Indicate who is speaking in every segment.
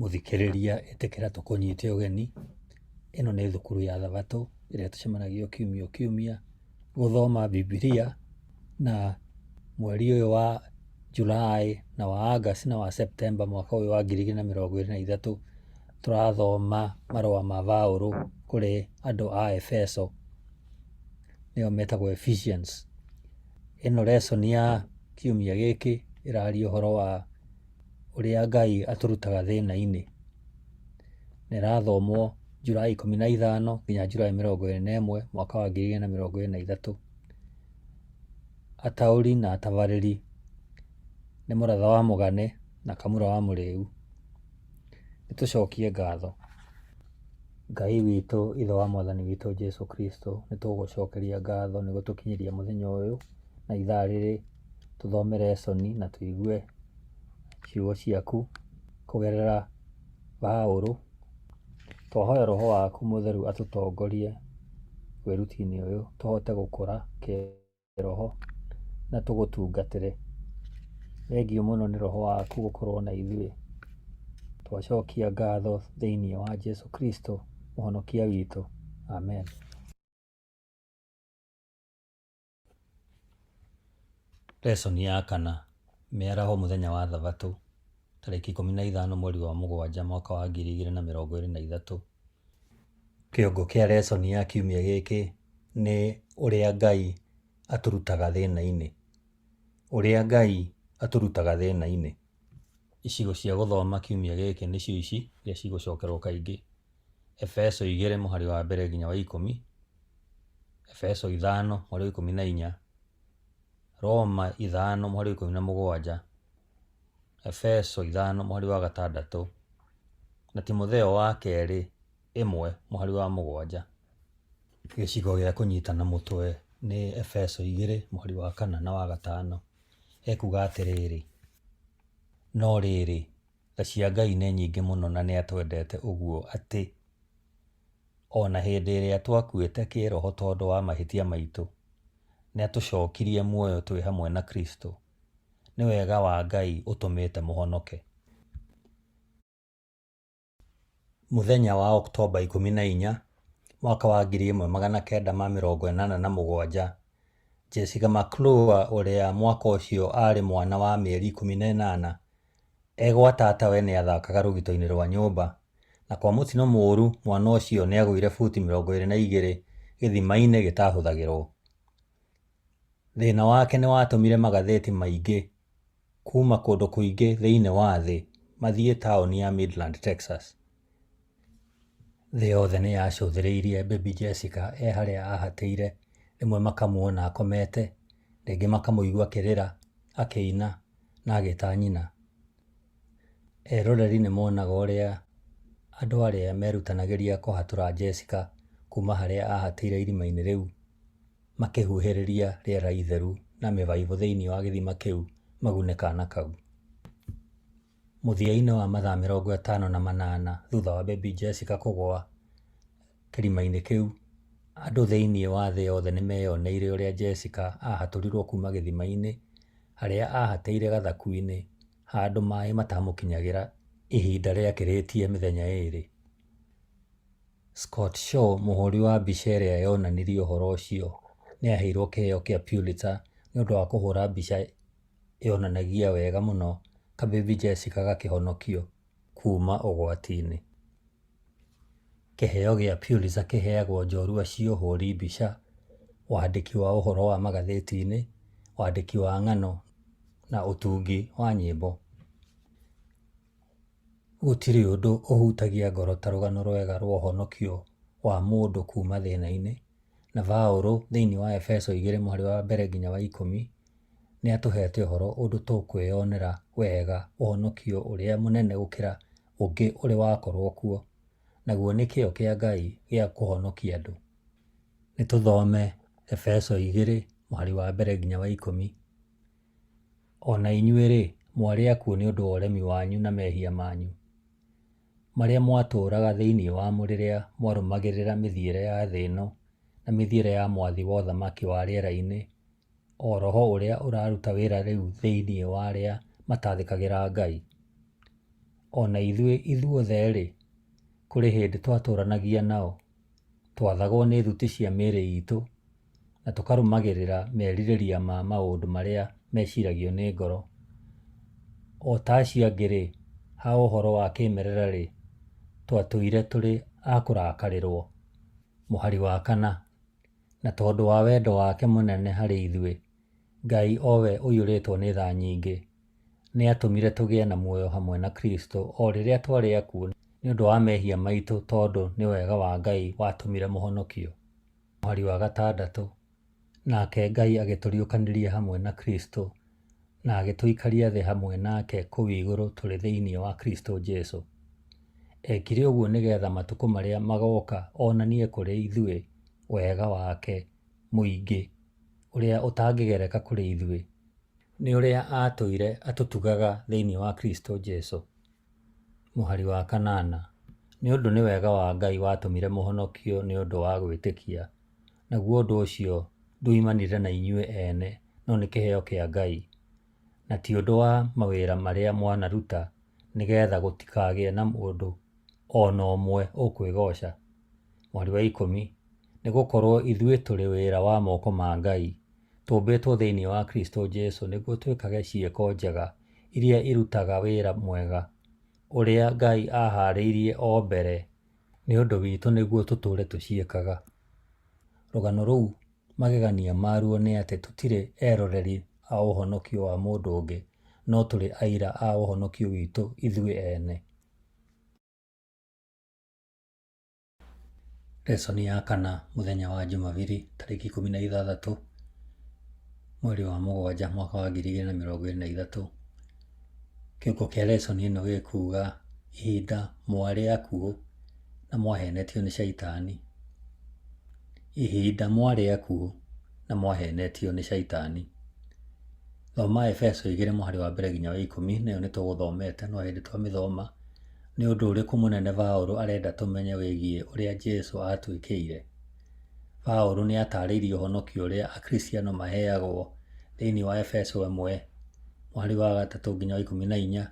Speaker 1: Mũthikĩrĩria ĩtĩkĩra tũkũnyite ũgeni. Ĩno nĩ thukuru ya Thabatũ ĩrĩa tũcemanagia o kiumia o kiumia gũthoma Bibilia, na mweri ũyũ wa July na wa August na wa September mwaka ũyũ wa 2023 tũrathoma marũa ma Paũlũ kũrĩ andũ a Efeso, nĩo metagwo Ephesians. Ĩno lesson ya kiumia gĩkĩ ĩraria ũhoro wa ũrĩa Ngai atũrutaga thĩna-inĩ. Na ĩrathomwo July 15 nginya July 21 mwaka wa 2023. Ataũri na atabarĩri nĩ Mũratha wa Mũgane na Kamũra wa Mũrĩu. Nĩ tũcokie ngatho. Ngai witũ, Ithe wa Mwathani witũ Jesu Kristo, nĩ tũgũgũcokeria ngatho nĩ gũtũkinyĩria mũthenya ũyũ na ithaa rĩrĩ tũthome lesson na tũigue ciugo ciaku kũgerera Paũlũ. Twahoya Roho waku Mũtheru atũtongorie wĩruti-inĩ ũyũ tũhote gũkũra kĩroho na tũgũtungatĩre. Thengiũ mũno nĩ Roho waku gũkorwo na ithuĩ. Twacokia ngatho thĩinĩ wa Jesu Kristo mũhonokia witũ. Amen. Lesson ya kana, mĩaraho mũthenya wa Thabatũ, tarĩki 15 mweri wa mũgwanja mwaka wa 2023. Kĩongo kĩa lesson ya kiumia gĩkĩ nĩ ũrĩa Ngai atũrutaga thĩna-inĩ. Ũrĩa Ngai atũrutaga thĩna-inĩ. Icigo cia gũthoma kiumia gĩkĩ nĩcio ici iria cigũcokerwo kaingĩ. Efeso 2 mũhari wa mbere nginya wa 10, Efeso 5 mũhari wa 14, Roma 5 mũhari wa 17, Efeso 5 mũhari wa gatandatũ, na Timotheo wa kerĩ 1 mũhari wa 7. Gĩcigo gĩa kũnyitana mũtwe nĩ Efeso 2 mũhari wa 4 na wa 5. Ekuga atĩrĩrĩ, no rĩrĩ, tha cia Ngai nĩ nyingĩ mũno na nĩatwendete ũguo atĩ o na hĩndĩ ĩrĩa twakuĩte kĩĩroho tondũ wa mahĩtia maitũ, nĩatũcokirie muoyo twĩ hamwe na Kristo. Nĩ wega wa Ngai ũtũmĩte mũhonoke. Mũthenya wa Oktomba 14, mwaka wa 1987, Jessica McClure, ũrĩa mwaka ũcio aarĩ mwana wa mĩeri 18, e gwa tatawe nĩathakaga rũgito-inĩ rwa nyũmba, na kwa mũtino mũru mwana ũcio nĩagũire futi 22 gĩthima-inĩ gĩtahũthagĩrwo. Thĩna wake nĩwatũmire magathĩti maingĩ kuma kũndũ kũingĩ thĩinĩ wa thĩ mathiĩ taũni ya Midland, Texas. Thĩ yothe nĩyacũthĩrĩirie Baby Jessica e harĩa ahatĩire, rĩmwe makamuona akomete, rĩngĩ makamũigua akĩrĩra, akĩina na agĩta nyina. Eroreri nĩmonaga ũrĩa andũ arĩa merutanagĩria kũhatũra Jessica kuma harĩa ahatĩire irima-inĩ rĩu makĩhuhĩrĩria rĩera itheru na mĩbaibũ thĩinĩ wa gĩthima kĩu magune kana kau. Mũthia-inĩ wa mathaa 58 thutha wa Baby Jessica kũgũa kĩrima-inĩ kĩu, andũ thĩinĩ wa thĩ yothe nĩmeyoneire ũrĩa Jessica ahatũrirwo kuma gĩthima-inĩ harĩa ahatĩire gathaku-inĩ handũ maĩ matamũkinyagĩra ihinda rĩakĩrĩtie mĩthenya ĩrĩ. Scott Shaw, mũhũri wa mbica ĩrĩa yonanirie ũhoro ũcio, nĩ aaheirũo kĩheo kĩa Pulitzer nĩ ũndũ wa kũhũra mbica yonanagia wega mũno ka Baby Jessica gakĩhonokio kuuma ũgwati-inĩ. Kĩheo gĩa Pulitzer kĩheagwo njorua cia ũhũri mbica, wandĩki wa ũhoro wa magathĩti-inĩ, wandĩki wa ng'ano na ũtungi wa nyĩmbo. Gũtirĩ ũndũ ũhutagia ngoro ta rũgano rwega rwa ũhonokio wa mũndũ kuuma thĩna-inĩ, na Paũlũ thĩinĩ wa Efeso 2 mũhari wa mbere nginya wa 10 nĩ atũheete ũhoro ũndũ tũkwĩyonera wega ũhonokio ũrĩa mũnene gũkĩra ũngĩ ũrĩ wakorwo kuo, naguo nĩ kĩyo kĩa Ngai gĩa kũhonokia andũ. Nĩ tũthome Efeso 2 mũhari wa mbere nginya wa 10. O na inyuĩ-rĩ, mwarĩ akuũ nĩ ũndũ wa ũremi wanyu na mehia manyu, marĩa mwatũũraga thĩinĩ wamo rĩrĩa mwarũmagĩrĩra mĩthiĩre ya thĩ ĩno na mĩthiĩre ya mwathi wa ũthamaki wa rĩera-inĩ, o roho ũrĩa ũraruta wĩra rĩu thĩinĩ wa arĩa matathĩkagĩra Ngai. O na ithuĩ ithuothe-rĩ, kũrĩ hĩndĩ twatũũranagia nao, twathagwo nĩ thuti cia mĩĩrĩ itũ, na tũkarũmagĩrĩra merirĩria ma maũndũ marĩa meciragio nĩ ngoro. O ta acio angĩ-rĩ, ha ũhoro wa kĩĩmerera-rĩ, twatũire tũrĩ a kũrakarĩrwo. Mũhari wa kana, Na tondũ wa wendo wake mũnene harĩ ithuĩ, Ngai, o we ũiyũrĩtwo nĩ tha nyingĩ, nĩaatũmire tũgĩe na muoyo hamwe na Kristo o rĩrĩa twarĩ akuũ nĩ ũndũ wa mehia maitũ, tondũ nĩ wega wa Ngai watũmire mũhonokio. Mũhari wa gatandatũ, Nake Ngai agĩtũriũkanĩria hamwe na Kristo, na agĩtũikaria thĩ hamwe nake kũu igũrũ tũrĩ thĩinĩ wa Kristo Jesu. Eekire ũguo nĩgetha matukũ marĩa magooka onanie kũrĩ ithuĩ wega wake mũingĩ ũrĩa ũtangĩgereka kũrĩ ithuĩ, nĩ ũrĩa aatũire atũtugaga thĩinĩ wa Kristo Jesu. Mũhari wa kanana, Nĩ ũndũ nĩ wega wa Ngai watũmire mũhonokio nĩ ũndũ wa gwĩtĩkia, naguo ũndũ ũcio ndwoimanire na inyuĩ ene, no nĩ kĩheo kĩa Ngai, na ti ũndũ wa mawĩra marĩa mwanaruta, nĩ getha gũtikagĩe na mũndũ o na ũmwe ũkwĩgooca. Mũhari wa ikũmi, Nĩ gũkorũo ithuĩ tũrĩ wĩra wa moko ma Ngai, tũmbĩtwo thĩinĩ wa Kristo Jesu nĩguo twĩkage ciĩko njega iria irutaga wĩra mwega, ũrĩa Ngai aahaarĩirie o mbere nĩ ũndũ witũ nĩguo tũtũũre tũciĩkaga. Rũgano rũu magegania maruo nĩ atĩ tũtirĩ eroreri a ũhonokio wa mũndũ ũngĩ, no tũrĩ aira a ũhonokio witũ ithuĩ ene. Lesson ya kana mũthenya wa Jumabiri tarĩki 16 mweri wa mũgwanja mwaka wa 2023. Kĩongo kĩa lesson ĩno gĩkuga ihinda mwarĩ akuũ na mwahenetio nĩ shaitani. Ihinda mwarĩ akuũ na mwahenetio nĩ shaitani. Thoma Efeso 2 mũhari wa mbere nginya wa 10, nayo nĩ tũgũthomete no hĩndĩ twamĩthoma. Nĩ ũndũ ũrĩkũ mũnene Paũlũ arenda tũmenye wĩgiĩ ũrĩa Jesu aatwĩkĩire? Paũlũ nĩ aataarĩirie ũhonokio ũrĩa Akristiano maheagwo thĩinĩ wa Efeso 1 mũhari wa 3 nginya wa 14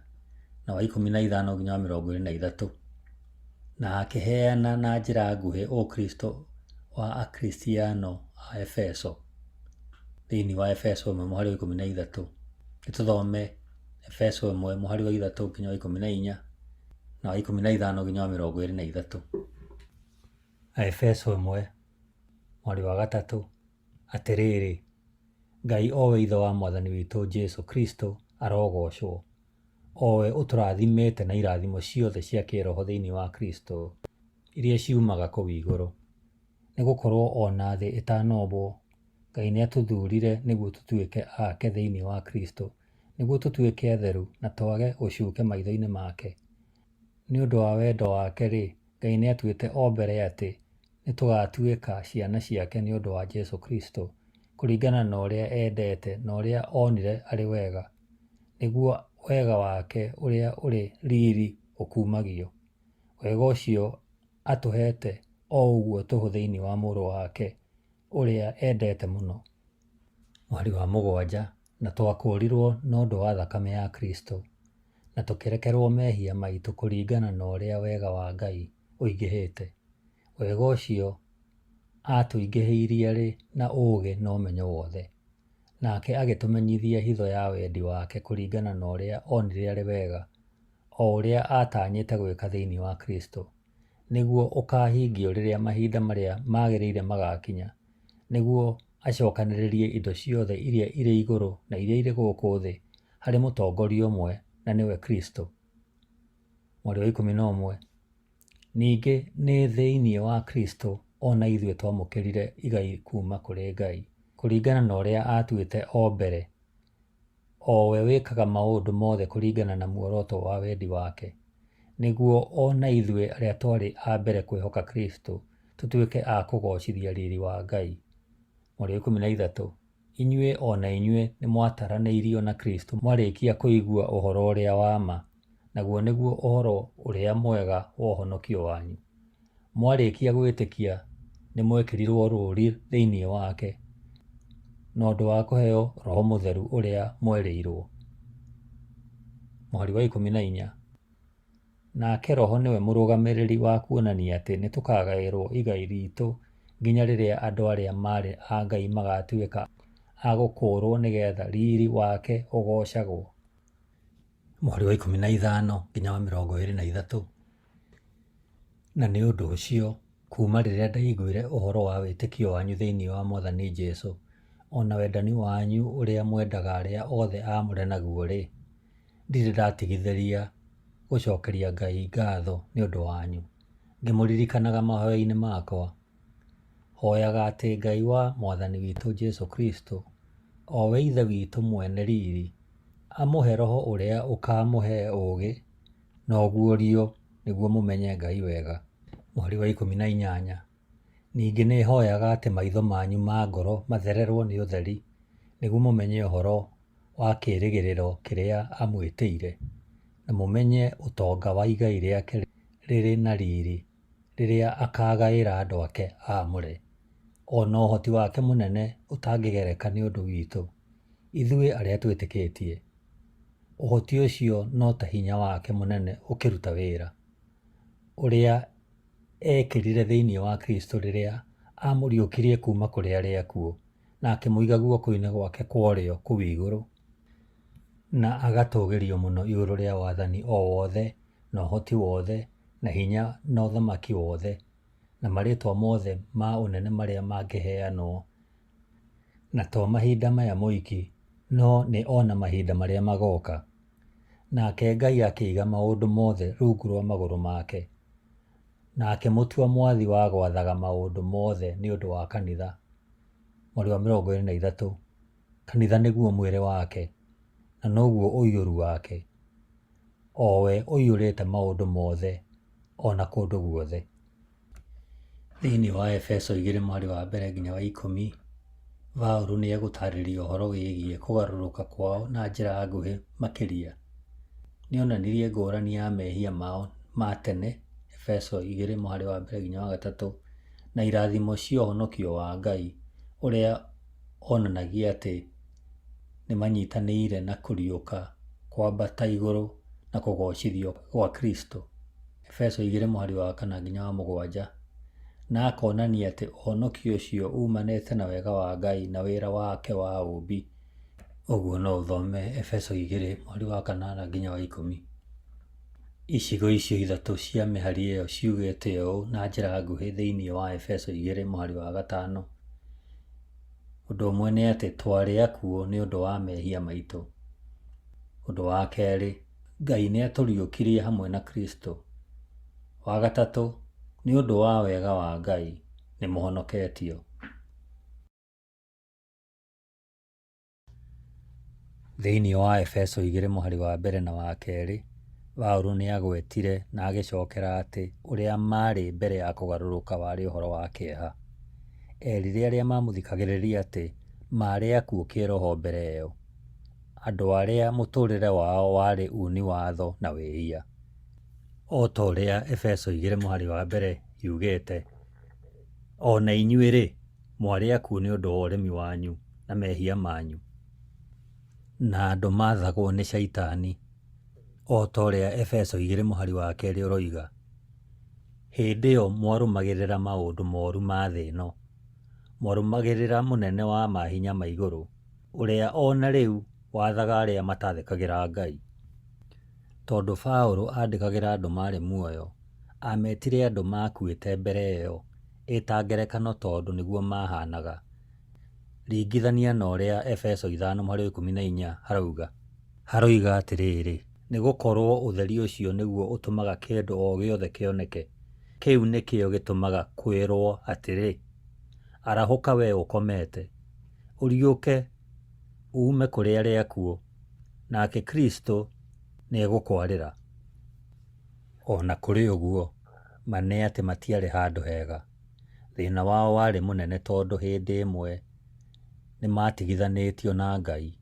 Speaker 1: na wa 15 nginya wa 23, na akĩheana na njĩra nguhĩ Ũkristo wa Akristiano a Efeso thĩinĩ wa Efeso 1 mũhari wa 13. Nĩ tũthome Efeso 1 mũhari wa 3 nginya wa 14 na wa 15 nginya wa 23. Aefeso 1 mũhari wa 3, Atĩrĩrĩ, Ngai o we Ithe wa Mwathani witũ Jesu Kristo arogoocwo, o we ũtũrathimĩte na irathimo ciothe cia kĩĩroho thĩinĩ wa Kristo, iria ciumaga kũu igũrũ. Nĩ gũkorũo o na thĩ ĩtanombwo, Ngai nĩatũthuurire nĩguo tũtuĩke ake thĩinĩ wa Kristo, nĩguo tũtuĩke atheru na twage ũcuke maitho-inĩ make. Nĩ ũndũ wa wendo wake-rĩ, Ngai nĩatuĩte o mbere atĩ nĩtũgatuĩka ciana ciake nĩ ũndũ wa Jesu Kristo, kũringana na ũrĩa endete na ũrĩa onire arĩ wega, nĩguo wega wake ũrĩa ũrĩ riri ũkumagio. Wega ũcio atũheete o ũguo tũhũ thĩinĩ wa Mũrũ wake ũrĩa endete mũno. Mũhari wa mũgwanja, Na twakũũrirwo na ũndũ wa thakame ya Kristo, na tũkĩrekerwo mehia maitũ kũringana na ũrĩa wega wa Ngai ũingĩhĩte. Wega ũcio aatũingĩhĩirie-rĩ na ũũgĩ na ũmenyo wothe. Nake agĩtũmenyithia hitho ya wendi wake kũringana na ũrĩa onire arĩ wega, o ũrĩa aatanyĩte gwĩka thĩinĩ wa Kristo, nĩguo ũkaahingio rĩrĩa mahinda marĩa magĩrĩire magaakinya, nĩguo acokanĩrĩrie indo ciothe iria irĩ igũrũ na iria irĩ gũkũ thĩ harĩ mũtongoria ũmwe, na nĩwe Kristo. Mũhari wa 11, Ningĩ nĩ thĩinĩ wa Kristo o na ithuĩ twamũkĩrire igai kuuma kũrĩ Ngai, kũringana na ũrĩa aatuĩte o mbere, o we wĩkaga maũndũ mothe kũringana na muoroto wa wendi wake, nĩguo o na ithuĩ arĩa twarĩ a mbere kwĩhoka Kristo tũtuĩke a kũgoocithia riri wa Ngai. Mũhari wa 13, Inyuĩ o na inyuĩ nĩmwataranĩirio na Kristo mwarĩkia kũigua ũhoro ũrĩa wa ma, naguo nĩguo ũhoro-ũrĩa-mwega wa ũhonokio wanyu. Mwarĩkia gwĩtĩkia nĩmwekĩrirwo rũũri thĩinĩ wake, na ũndũ wa kũheo Roho Mũtheru ũrĩa mwerĩirwo. Mũhari wa 14. Nake Roho nĩwe mũrũgamĩrĩri wa kuonania atĩ nĩtũkagaĩrũo igai riitũ nginya rĩrĩa andũ arĩa marĩ a Ngai magatuĩka a gũkũũrũo nĩ getha riri wake ũgoocagwo. Mũhari wa 15 nginya wa 23. Na nĩ ũndũ ũcio, kuuma rĩrĩa ndaiguire ũhoro wa wĩtĩkio wanyu thĩinĩ wa Mwathani Jesu, o na wendani wanyu ũrĩa mwendaga arĩa othe aamũre naguo-rĩ, ndirĩ ndatigithĩria gũcokeria Ngai ngatho nĩ ũndũ wanyu, ngĩmũririkanaga mahoya-inĩ makwa. Hoyaga atĩ Ngai wa Mwathani witũ Jesu Kristo, o we Ithe witũ mwene riri, amũhe Roho ũrĩa ũkaamũhe ũũgĩ na ũguũrio nĩguo mũmenye Ngai wega. Mũhari wa 18. Ningĩ nĩ hoyaga atĩ maitho manyu ma ngoro mathererũo nĩ ũtheri, nĩguo mũmenye ũhoro wa kĩĩrĩgĩrĩro kĩrĩa amwĩtĩire, na mũmenye ũtonga wa igai rĩake rĩrĩ na riri, rĩrĩa akaagaĩra andũ ake aamũre, o na ũhoti wake mũnene ũtangĩgereka nĩ ũndũ witũ, ithuĩ arĩa twĩtĩkĩtie. Ũhoti ũcio no ta hinya wake mũnene ũkĩruta wĩra, ũrĩa eekĩrire thĩinĩ wa Kristo rĩrĩa aamũriũkirie kuuma kũrĩ arĩa akuũ, na akĩmũiga guoko-inĩ gwake kwa ũrĩo kũu igũrũ, na agatũũgĩrio mũno igũrũ rĩa wathani o wothe, na ũhoti wothe, na hinya na ũthamaki wothe, na marĩĩtwa mothe ma ũnene marĩa mangĩheanwo, na to mahinda maya moiki, no nĩ o na mahinda marĩa magooka. Nake Ngai akĩiga maũndũ mothe rungu rwa magũrũ make, na akĩmũtua mwathi wa gwathaga maũndũ mothe nĩ ũndũ wa kanitha. Mweri wa 23. Kanitha nĩguo mwĩrĩ wake, na noguo ũiyũru wake, o we ũiyũrĩte maũndũ mothe o na kũndũ guothe. Thĩinĩ wa Efeso 2 mũhari wa mbere nginya wa 10, Paũlũ nĩ egũtaarĩria ũhoro wĩgiĩ kũgarũrũka kwao na njĩra nguhĩ makĩria. Nĩ onanirie ngũrani ya mehia mao ma tene Efeso 2 mũhari wa mbere nginya wa gatatũ, na irathimo cia ũhonokio wa Ngai, ũrĩa onanagia atĩ nĩ manyitanĩire na kũriũka, kwambata igũrũ, na kũgoocithio gwa Kristo. Efeso 2 mũhari wa kana nginya wa mũgwanja, na akonania atĩ ũhonokio ũcio uumanĩte na wega wa Ngai na wĩra wake wa ũũmbi. Ũguo no ũthome Efeso 2 mũhari wa kanana nginya wa 10. Icigo icio ithatũ cia mĩhari ĩyo ciugĩte ũũ na njĩra nguhĩ thĩinĩ wa Efeso 2 mũhari wa gatano. Ũndũ ũmwe nĩ atĩ twarĩ akuũ nĩ ũndũ wa mehia maitũ. Ũndũ wa kerĩ, Ngai nĩ atũriũkirie hamwe na Kristo. Wa gatatũ, nĩ ũndũ wa wega wa Ngai, nĩ mũhonoketio. Thĩinĩ wa Efeso 2 mũhari wa mbere na wa kerĩ, Paũlũ nĩ aagwetire na agĩcokera atĩ ũrĩa maarĩ mbere ya kũgarũrũka warĩ ũhoro wa kĩeha. Eerire arĩa maamũthikagĩrĩria atĩ maarĩ akuũ kĩĩroho mbere ĩyo, andũ arĩa mũtũũrĩre wao warĩ uuni watho na wĩhia. O ta ũrĩa Efeso 2 mũhari wa mbere yugĩte, o na inyuĩ-rĩ, mwarĩ akuũ nĩ ũndũ wa ũremi wanyu na mehia manyu, na andũ maathagwo nĩ Shaitani, o ta ũrĩa Efeso 2 mũhari wa kerĩ ũroiga. Hĩndĩ ĩyo mwarũmagĩrĩra maũndũ moru ma thĩ ĩno, mwarũmagĩrĩra mũnene wa mahinya ma igũrũ, ũrĩa o na rĩu wathaga arĩa matathĩkagĩra Ngai. Tondũ Paũlũ aandĩkagĩra andũ maarĩ muoyo, aametire andũ maakuĩte mbere ĩyo ĩ ta ngerekano tondũ nĩguo maahanaga. Ringithania na ũrĩa Efeso 5 mũhari wa 14 harauga. Haroiga atĩrĩrĩ, nĩ gũkorũo ũtheri ũcio nĩguo ũtũmaga kĩndũ o gĩothe kĩoneke. Kĩu nĩkĩo gĩtũmaga kwĩrũo atĩrĩ, Arahũka wee ũkomete, ũriũke uume kũrĩ arĩa akuũ, nake Kristo nĩegũkwarĩra. O na kũrĩ ũguo, ma nĩ atĩ matiarĩ handũ hega. Thĩna wao warĩ mũnene tondũ hĩndĩ ĩmwe nĩ maatigithanĩtio na Ngai,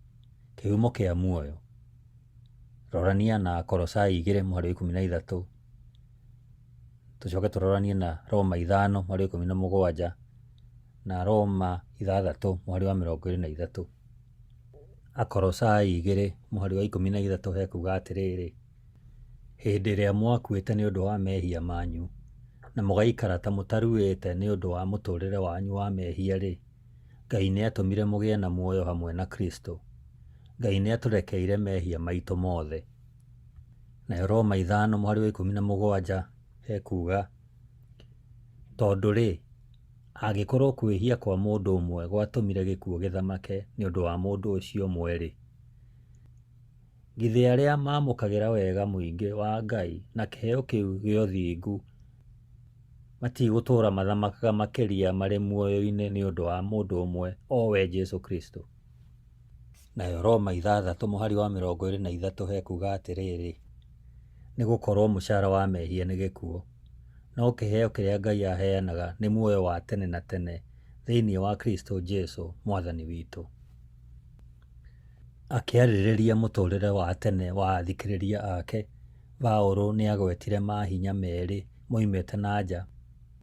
Speaker 1: kĩhumo kĩa muoyo. Rorania na Akolosai 2 mũhari wa 13, tũcoke tũroranie na Roma 5 mũhari wa 17 na Roma 6 mũhari wa 23. Akolosai 2 mũhari wa 13 hekuga atĩrĩrĩ, Hĩndĩ ĩrĩa mwakuĩte nĩ ũndũ wa mehia manyu, na mũgaikara ta mũtaruĩte nĩ ũndũ wa mũtũũrĩre wanyu wa mehia-rĩ, Ngai nĩatũmire mũgĩe na muoyo hamwe na Kristo. Ngai nĩatũrekeire mehia maitũ mothe. Nayo Roma 5 mũhari wa 17 hekuuga, Tondũ-rĩ, angĩkorwo kwĩhia kwa mũndũ ũmwe gwatũmire gĩkuũ gĩthamake nĩ ũndũ wa mũndũ ũcio ũmwe-rĩ, githĩ arĩa maamũkagĩra wega mũingĩ wa Ngai na kĩheo kĩu gĩa ũthingu matigũtũũra mathamakaga makĩria marĩ muoyo-inĩ nĩ ũndũ wa mũndũ ũmwe, o we Jesũ Kristo? Nayo Roma 6 mũhari wa 23 hekuuga atĩrĩrĩ, Nĩ gũkorwo mũcara wa mehia nĩ gĩkuũ, no kĩheo kĩrĩa Ngai aheanaga nĩ muoyo wa tene na tene thĩinĩ wa Kristo Jesũ Mwathani witũ. Akĩarĩrĩria mũtũũrĩre wa tene wa athikĩrĩria ake, Paũlũ nĩagwetire mahinya merĩ moimĩte na nja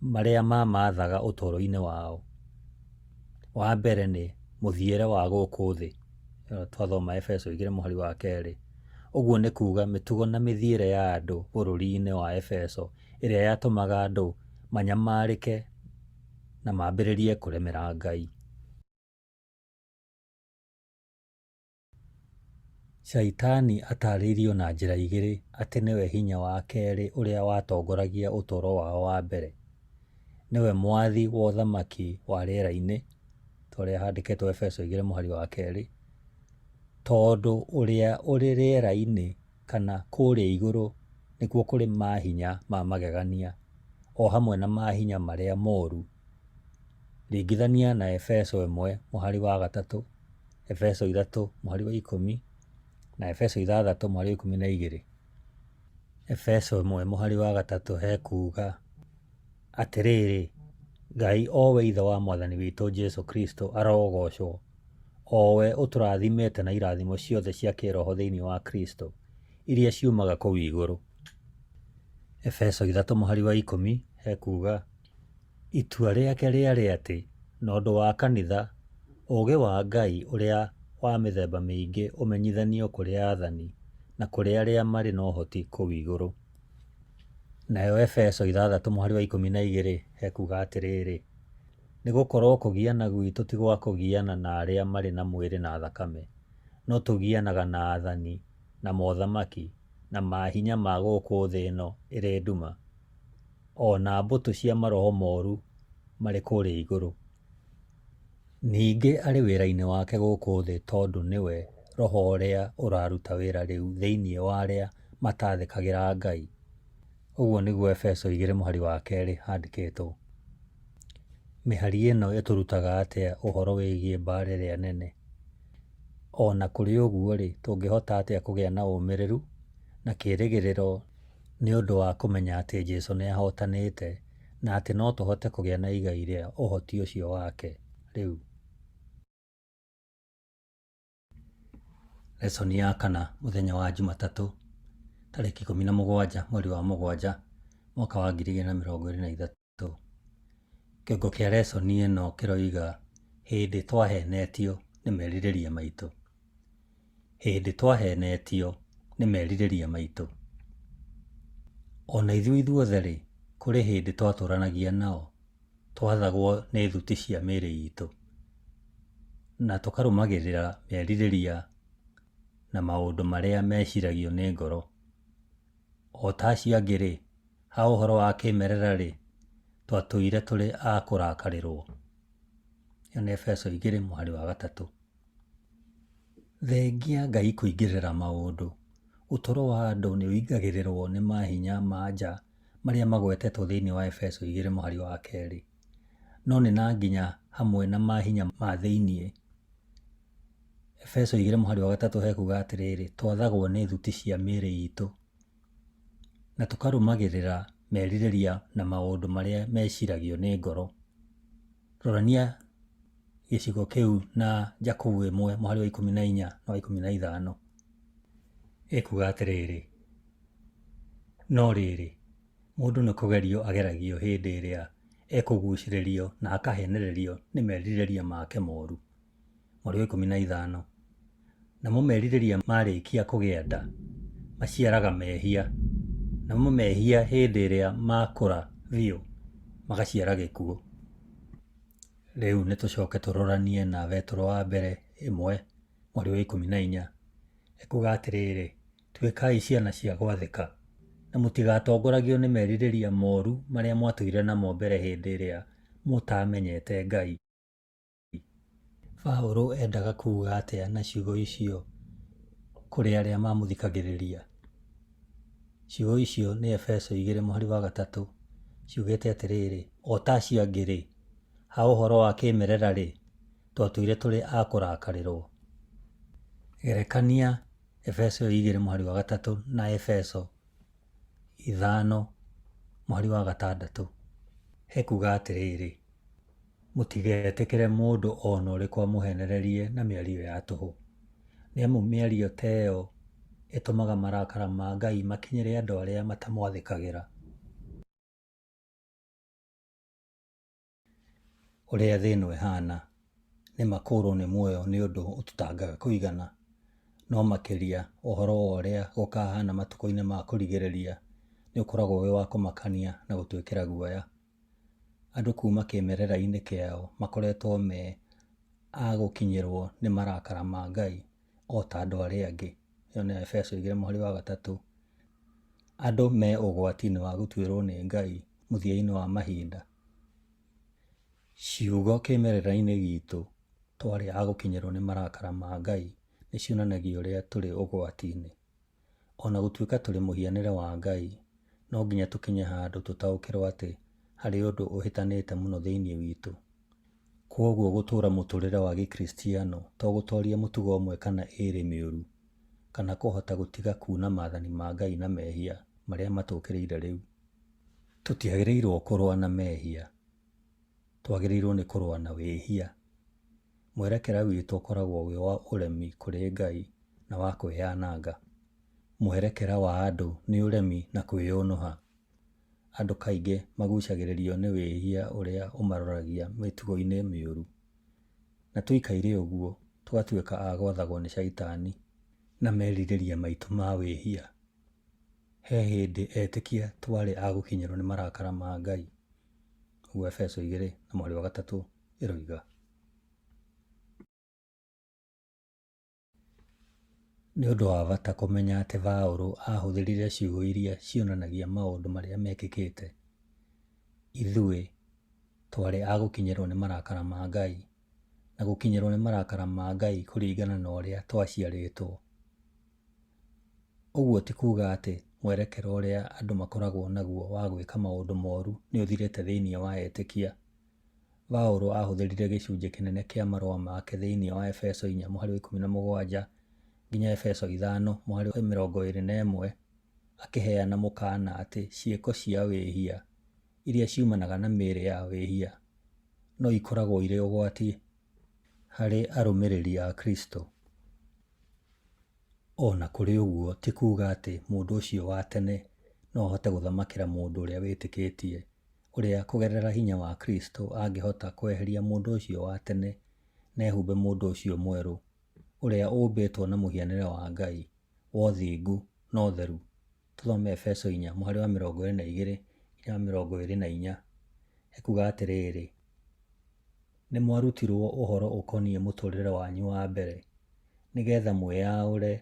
Speaker 1: marĩa maamaathaga ũtũũro-inĩ wao. Wa mbere nĩ mũthiĩre wa gũkũ thĩ, twathoma Efeso 2 mũhari wa 2. Ũguo nĩ kuuga mĩtugo na mĩthiĩre ya andũ bũrũri-inĩ wa Efeso ĩrĩa yatũmaga andũ manyamarĩke na mambĩrĩrie kũremera Ngai. Shaitani ataarĩirio na njĩra igĩrĩ atĩ nĩwe hinya wa kerĩ ũrĩa watongoragia ũtũũro wao wa mbere. Nĩwe mwathi wa ũthamaki wa rĩera-inĩ, ta ũrĩa handĩkĩtwo Efeso 2 mũhari wa 2, tondũ ũrĩa ũrĩ rĩera-inĩ kana kũrĩa igũrũ nĩkuo kũrĩ mahinya ma magegania, o hamwe na mahinya marĩa moru. Ringithania na Efeso 1 mũhari wa 3, Efeso 3 mũhari wa 10, na Efeso 6 mũhari wa 12. Efeso 1 mũhari wa 3 hekuuga, Atĩrĩrĩ, Ngai o we Ithe wa Mwathani witũ Jesũ Kristo arogoocwo, o we ũtũrathimĩte na irathimo ciothe cia kĩĩroho thĩinĩ wa Kristo, iria ciumaga kũu igũrũ. Efeso 3 mũhari wa 10 hekuuga, Itua rĩake rĩarĩ atĩ, na ũndũ wa kanitha, ũũgĩ wa Ngai ũrĩa wa mĩthemba mĩingĩ ũmenyithanio kũrĩ aathani na kũrĩ arĩa marĩ na ũhoti kũu igũrũ. Nayo Efeso 6 mũhari wa 12 hekuuga atĩrĩrĩ, Nĩ gũkorwo kũgiana gwitũ ti gwa kũgiana na arĩa marĩ na mwĩrĩ na thakame, no tũgianaga na aathani, na mothamaki, na mahinya ma gũkũ thĩ ĩno ĩrĩ nduma, o na mbũtũ cia maroho moru marĩ kũrĩa igũrũ. Ningĩ arĩ wĩra-inĩ wake gũkũ thĩ tondũ nĩwe roho ũrĩa ũraruta wĩra rĩu thĩinĩ wa arĩa matathĩkagĩra Ngai. Ũguo nĩguo Efeso 2 mũhari wa 2 handĩkĩtwo. Mĩhari ĩno ĩtũrutaga atĩa ũhoro wĩgiĩ mbaara ĩrĩa nene? O na kũrĩ ũguo-rĩ, tũngĩhota atĩa kũgĩa na ũmĩrĩru na kĩĩrĩgĩrĩro nĩ ũndũ wa kũmenya atĩ Jesu nĩ ahootanĩte na atĩ no tũhote kũgĩa na igai rĩa ũhoti ũcio wake rĩu? Lesson ya kana mũthenya wa Jumatatũ tarĩki 17 mweri wa 7 mwaka wa 2023. Kĩongo kĩa lesson ĩno kĩroiga hĩndĩ twahenetio nĩ merirĩria maitũ. Hĩndĩ twahenetio nĩ merirĩria maitũ. O na ithuĩ ithuothe-rĩ, kũrĩ hĩndĩ twatũranagia nao, twathagwo nĩ thuti cia mĩĩrĩ itũ, na tũkarũmagĩrĩra merirĩria na maũndũ marĩa meciragio nĩ ngoro. O ta acio angĩ-rĩ, ha ũhoro wa kĩĩmerera-rĩ, twatũire tũrĩ a kũrakarĩrwo. Ĩyo nĩ Efeso 2 mũhari wa 3. Thengia Ngai kũingĩrĩra maũndũ, ũtũũro wa andũ nĩ ũingagĩrĩrwo nĩ mahinya ma nja marĩa magwetetwo thĩinĩ wa Efeso 2 mũhari wa 2. No nĩ na nginya hamwe na mahinya ma thĩinĩ. Efeso 2 mũhari wa 3 hekuga atĩrĩrĩ, twathagwo nĩ thuti cia mĩĩrĩ itũ na tũkarũmagĩrĩra merirĩria na maũndũ marĩa meciragio nĩ ngoro. Rorania gĩcigo kĩu na Jakubu 1 mũhari wa 14 na wa 15. Ĩkuga atĩrĩrĩ, no rĩrĩ, mũndũ nĩ kũgerio ageragio hĩndĩ ĩrĩa ekũgucĩrĩrio na akahenererio nĩ merirĩria make moru. Mũhari wa 15. Namo merirĩria marĩkia kũgĩa nda, maciaraga mehia, Namo mehia hĩndĩ ĩrĩa maakũra biũ magaciara gĩkuũ. Rĩu nĩ tũcoke tũroranie na Betũrũ wa mbere 1 mweri wa 14. Ekuga atĩrĩrĩ, tuĩkai ciana cia gwathĩka, na mũtigatongoragio nĩ merirĩria moru marĩa mwatũire namo mbere hĩndĩ ĩrĩa mũtaamenyete Ngai. Paũlũ endaga kuuga atĩa na ciugo icio kũrĩ arĩa maamũthikagĩrĩria? Ciugo icio nĩ Efeso 2 mũhari wa 3 ciugĩte atĩrĩrĩ, o ta acio angĩ-rĩ, ha ũhoro wa kĩĩmerera-rĩ, twatũire tũrĩ a kũrakarĩrwo. Gerekania Efeso 2 mũhari wa 3 na Efeso 5 mũhari wa 6. Hekuga atĩrĩrĩ, mũtigetĩkĩre mũndũ o na ũrĩkũ amũheenererie na mĩario ya tũhũ, nĩ amu mĩario ta ĩyo ĩtũmaga marakara ma Ngai makinyĩre andũ arĩa matamwathĩkagĩra. Ũrĩa thĩ ĩno ĩhaana, nĩ ma kũũrwo nĩ muoyo nĩ ũndũ ũtũtangaga kũigana, no makĩria ũhoro wa ũrĩa gũkahana matukũ-inĩ ma kũrigĩrĩria nĩ ũkoragwo wĩ wa kũmakania na gũtwĩkĩra guoya. Andũ kuma kĩmerera-inĩ kĩao makoretwo me a gũkinyĩrwo nĩ marakara ma Ngai o ta andũ arĩa angĩ. Ĩyo nĩ Efeso 2 mũhari wa 3. Andũ me ũgwati-inĩ wa gũtuĩrwo nĩ Ngai mũthia-inĩ wa mahinda. Ciugo kĩmerera-inĩ gitũ twarĩ a gũkinyĩrwo nĩ marakara ma Ngai nĩ cionanagia ũrĩa tũrĩ ũgwati-inĩ. O na gũtuĩka tũrĩ mũhianĩre wa Ngai, no nginya tũkinye handũ tũtaũkĩrwo atĩ harĩ ũndũ ũhĩtanĩte mũno thĩinĩ witũ. Kwoguo gũtũũra mũtũũrĩre wa Gĩkristiano to gũtooria mũtugo ũmwe kana ĩĩrĩ mĩũru, kana kũhota gũtiga kuuna maathani ma Ngai na mehia marĩa matũũkĩrĩire rĩu. Tũtiagĩrĩirwo kũrũa na mehia, twagĩrĩirwo nĩ kũrũa na wĩhia. Mwerekera witũ ũkoragwo wĩ wa ũremi kũrĩ Ngai na wa kwĩyananga. Mwerekera wa andũ nĩ ũremi na kwĩyũnũha. Andũ kaingĩ magucagĩrĩrio nĩ wĩhia ũrĩa ũmaroragia mĩtugo-inĩ mĩũru. Na tũikaire ũguo tũgatuĩka a gwathagwo nĩ Shaitani na merirĩria maitũ ma wĩhia. He hĩndĩ etĩkia twarĩ a gũkinyĩrwo nĩ marakara ma Ngai. Ũguo Efeso 2 na mũhari wa 3 ĩroiga. Nĩ ũndũ wa bata kũmenya atĩ Paũlũ aahũthĩrire ciugo iria cionanagia maũndũ marĩa mekĩkĩte. Ithuĩ twarĩ a gũkinyĩrwo nĩ marakara ma Ngai, na gũkinyĩrwo nĩ marakara ma Ngai kũringana na ũrĩa twaciarĩtwo. Ũguo ti kuuga atĩ mwerekera ũrĩa andũ makoragwo naguo wa gwĩka maũndũ moru nĩ ũthirĩte thĩinĩ wa etĩkia. Paũlũ aahũthĩrire gĩcunjĩ kĩnene kĩa marũa make thĩinĩ wa Efeso 4 mũhari wa 17 nginya Efeso 5 mũhari wa 21 akĩheana mũkaana atĩ ciĩko cia wĩhia iria ciumanaga na mĩĩrĩ ya wĩhia no ikoragwo irĩ ũgwati harĩ arũmĩrĩri a Kristo. O na kũrĩ ũguo, ti kuuga atĩ mũndũ ũcio wa tene no ahote gũthamakĩra mũndũ ũrĩa wĩtĩkĩtie, ũrĩa kũgerera hinya wa Kristo angĩhota kweheria mũndũ ũcio wa tene na ehumbe mũndũ ũcio mwerũ, ũrĩa ũmbĩtwo na mũhianĩre wa Ngai, wa ũthingu na ũtheru. Tũthome Efeso 4 mũhari wa 22 nginya 24. Ekuga atĩrĩrĩ, nĩ mwarutirwo ũhoro ũkoniĩ mũtũũrĩre wanyu wa mbere, nĩgetha mwĩyaũre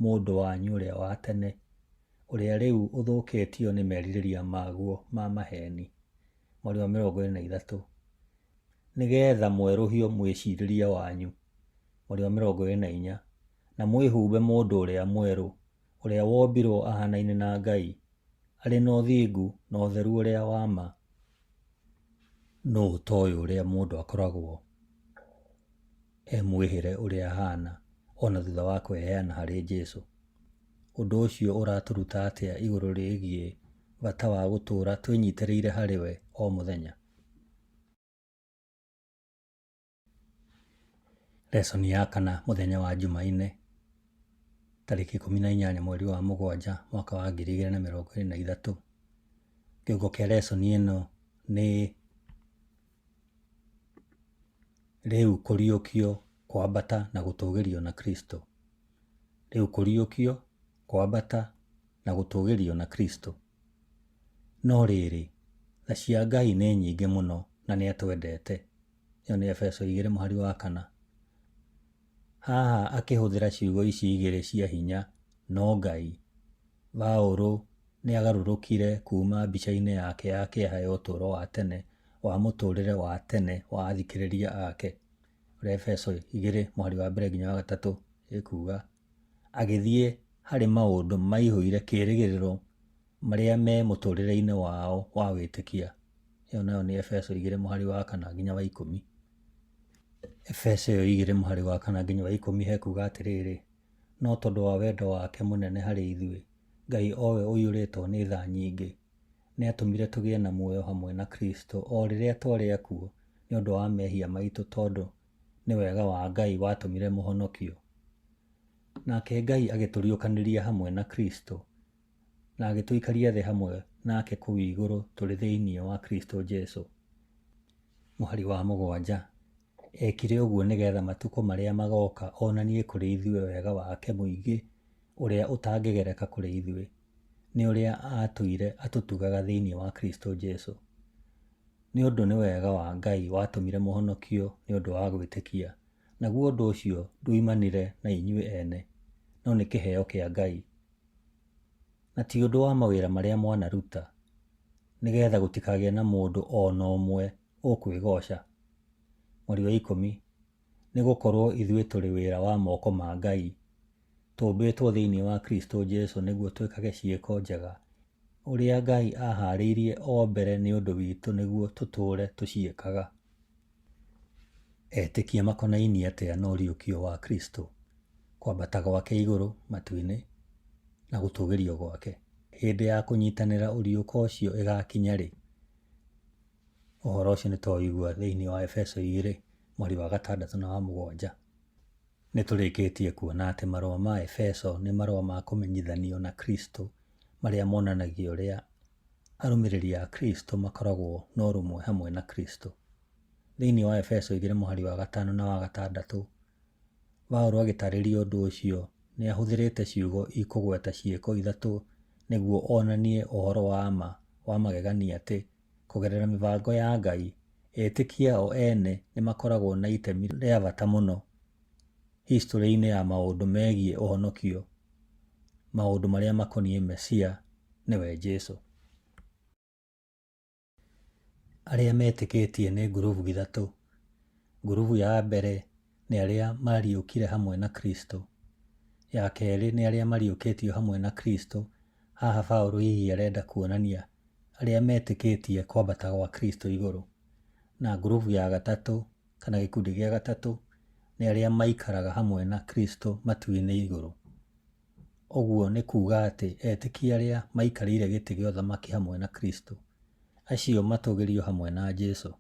Speaker 1: mũndũ wanyu ũrĩa wa tene, ũrĩa rĩu ũthũkĩtio nĩ merirĩria maguo ma maheeni. Mweri wa 23. Nĩgetha mwerũhio mwĩcirĩrie wanyu. Mweri wa 24. Na mwĩhumbe mũndũ ũrĩa mwerũ, ũrĩa wombirwo ahanaine na Ngai, arĩ na ũthingu na ũtheru ũrĩa wa ma. Nũũ ũtoĩ ũrĩa mũndũ akoragwo e mwĩhĩre ũrĩa ahana o na thutha wa kwĩheana harĩ Jesũ? Ũndũ ũcio ũratũruta atĩa igũrũ rĩgiĩ bata wa gũtũũra twĩnyitĩrĩire harĩ we o mũthenya? Lesson ya kana mũthenya wa Jumaine tarĩki 18 mweri wa 7 mwaka wa 2023. Kĩongo kĩa lesson ĩno nĩ rĩu kũriũkio, kwambata na gũtũgĩrio na Kristo. Rĩu kũriũkio, kwambata na gũtũgĩrio na Kristo. No rĩrĩ, tha cia Ngai nĩ nyingĩ mũno na nĩatwendete. Ĩyo nĩ Efeso igĩrĩ mũhari wa kana. Haha akĩhũthĩra ciugo ici igĩrĩ cia hinya, no Ngai, Paulo nĩ agarũrũkire kuuma mbica-inĩ yake ya kĩeha ya ũtũũro wa tene wa mũtũũrĩre wa tene wa athikĩrĩria ake. Ũrĩa Efeso igĩrĩ mũhari wa mbere nginya wa gatatũ ĩkuuga, agĩthiĩ harĩ maũndũ maihũire kĩĩrĩgĩrĩro marĩa me mũtũũrĩre-inĩ wao wa wĩtĩkia. Ĩyo nayo nĩ Efeso igĩrĩ mũhari wa kana nginya wa ikũmi. Efeso ĩyo igĩrĩ mũhari wa kana nginya wa ikũmi hekuuga atĩrĩrĩ, no tondũ wa wendo wake mũnene harĩ ithuĩ, Ngai o we ũiyũrĩtwo nĩ tha nyingĩ, nĩatũmire tũgĩe na muoyo hamwe na Kristo o rĩrĩa twarĩ akuũ nĩ ũndũ wa mehia maitũ, tondũ nĩ wega wa Ngai watũmire mũhonokio. Nake Ngai agĩtũriũkanĩria hamwe na Kristo na agĩtũikaria thĩ hamwe nake kũu igũrũ tũrĩ thĩinĩ wa Kristo Jesu. Mũhari wa mũgwanja, ekire ũguo nĩgetha matukũ marĩa magoka onanie kũrĩ ithuĩ wega wake mũingĩ ũrĩa ũtangĩgereka kũrĩ ithuĩ, nĩ ũrĩa aatũire atũtugaga thĩinĩ wa Kristo Jesu. Nĩ ũndũ nĩ wega wa Ngai watũmire mũhonokio nĩ ũndũ wa gwĩtĩkia, naguo ũndũ ũcio nduoimanire na inyuĩ ene, no nĩ kĩheo kĩa Ngai. Na ti ũndũ wa mawĩra marĩa mwanaruta, nĩgetha gũtikagĩe na mũndũ o na ũmwe ũkwĩgooca. Mũhari wa ikũmi, nĩ gũkorwo ithuĩ tũrĩ wĩra wa moko ma Ngai, tũmbĩtwo thĩinĩ wa Kristo Jesu nĩguo twĩkage ciĩko njega, ũrĩa Ngai aahaarĩirie o mbere nĩ ũndũ witũ nĩguo tũtũũre tũciĩkaga. Etĩkia makonainie atĩa na ũriũkio wa Kristo, kwambata gwake igũrũ matu-inĩ, na gũtũũgĩrio gwake? Hĩndĩ ya kũnyitanĩra ũriũko ũcio ĩgakinya rĩ? Ũhoro ũcio nĩ twaũigua thĩinĩ wa Efeso igĩrĩ mũhari wa gatandatũ na wa mũgwanja. Nĩ tũrĩkĩtie kuona atĩ marũa ma Efeso nĩ marũa ma kũmenyithanio na Kristo marĩa monanagia ũrĩa arũmĩrĩri a Kristo makoragwo na ũrũmwe hamwe na Kristo. Thĩinĩ wa Efeso igĩrĩ mũhari wa gatano na wa gatandatũ, Paulo agĩtaarĩria ũndũ ũcio nĩ ahũthĩrĩte ciugo ikũgweta ciĩko ithatũ nĩguo onanie ũhoro wa ma wa magegania atĩ kũgerera mĩbango ya Ngai, etĩkia o ene nĩ makoragwo na itemi rĩa bata mũno historĩ-inĩ ya maũndũ megiĩ ũhonokio, maũndũ marĩa makoniĩ Mesia nĩwe Jesu. Arĩa metĩkĩtie nĩ ngurubu ithatũ. Ngurubu ya mbere nĩ arĩa mariũkire hamwe na Kristo. Ya kerĩ nĩ arĩa mariũkĩtio hamwe na Kristo. Haha Paulo hihi arenda kuonania arĩa metĩkĩtie kwambata gwa Kristo igũrũ. Na ngurubu ya gatatũ kana gĩkundi gĩa gatatũ nĩ arĩa maikaraga hamwe na Kristo matu-inĩ igũrũ. Ũguo nĩ kuuga atĩ etĩkia arĩa maikarĩire gĩtĩ gĩa ũthamaki hamwe na Kristo, acio matũgĩrio hamwe na Jesu.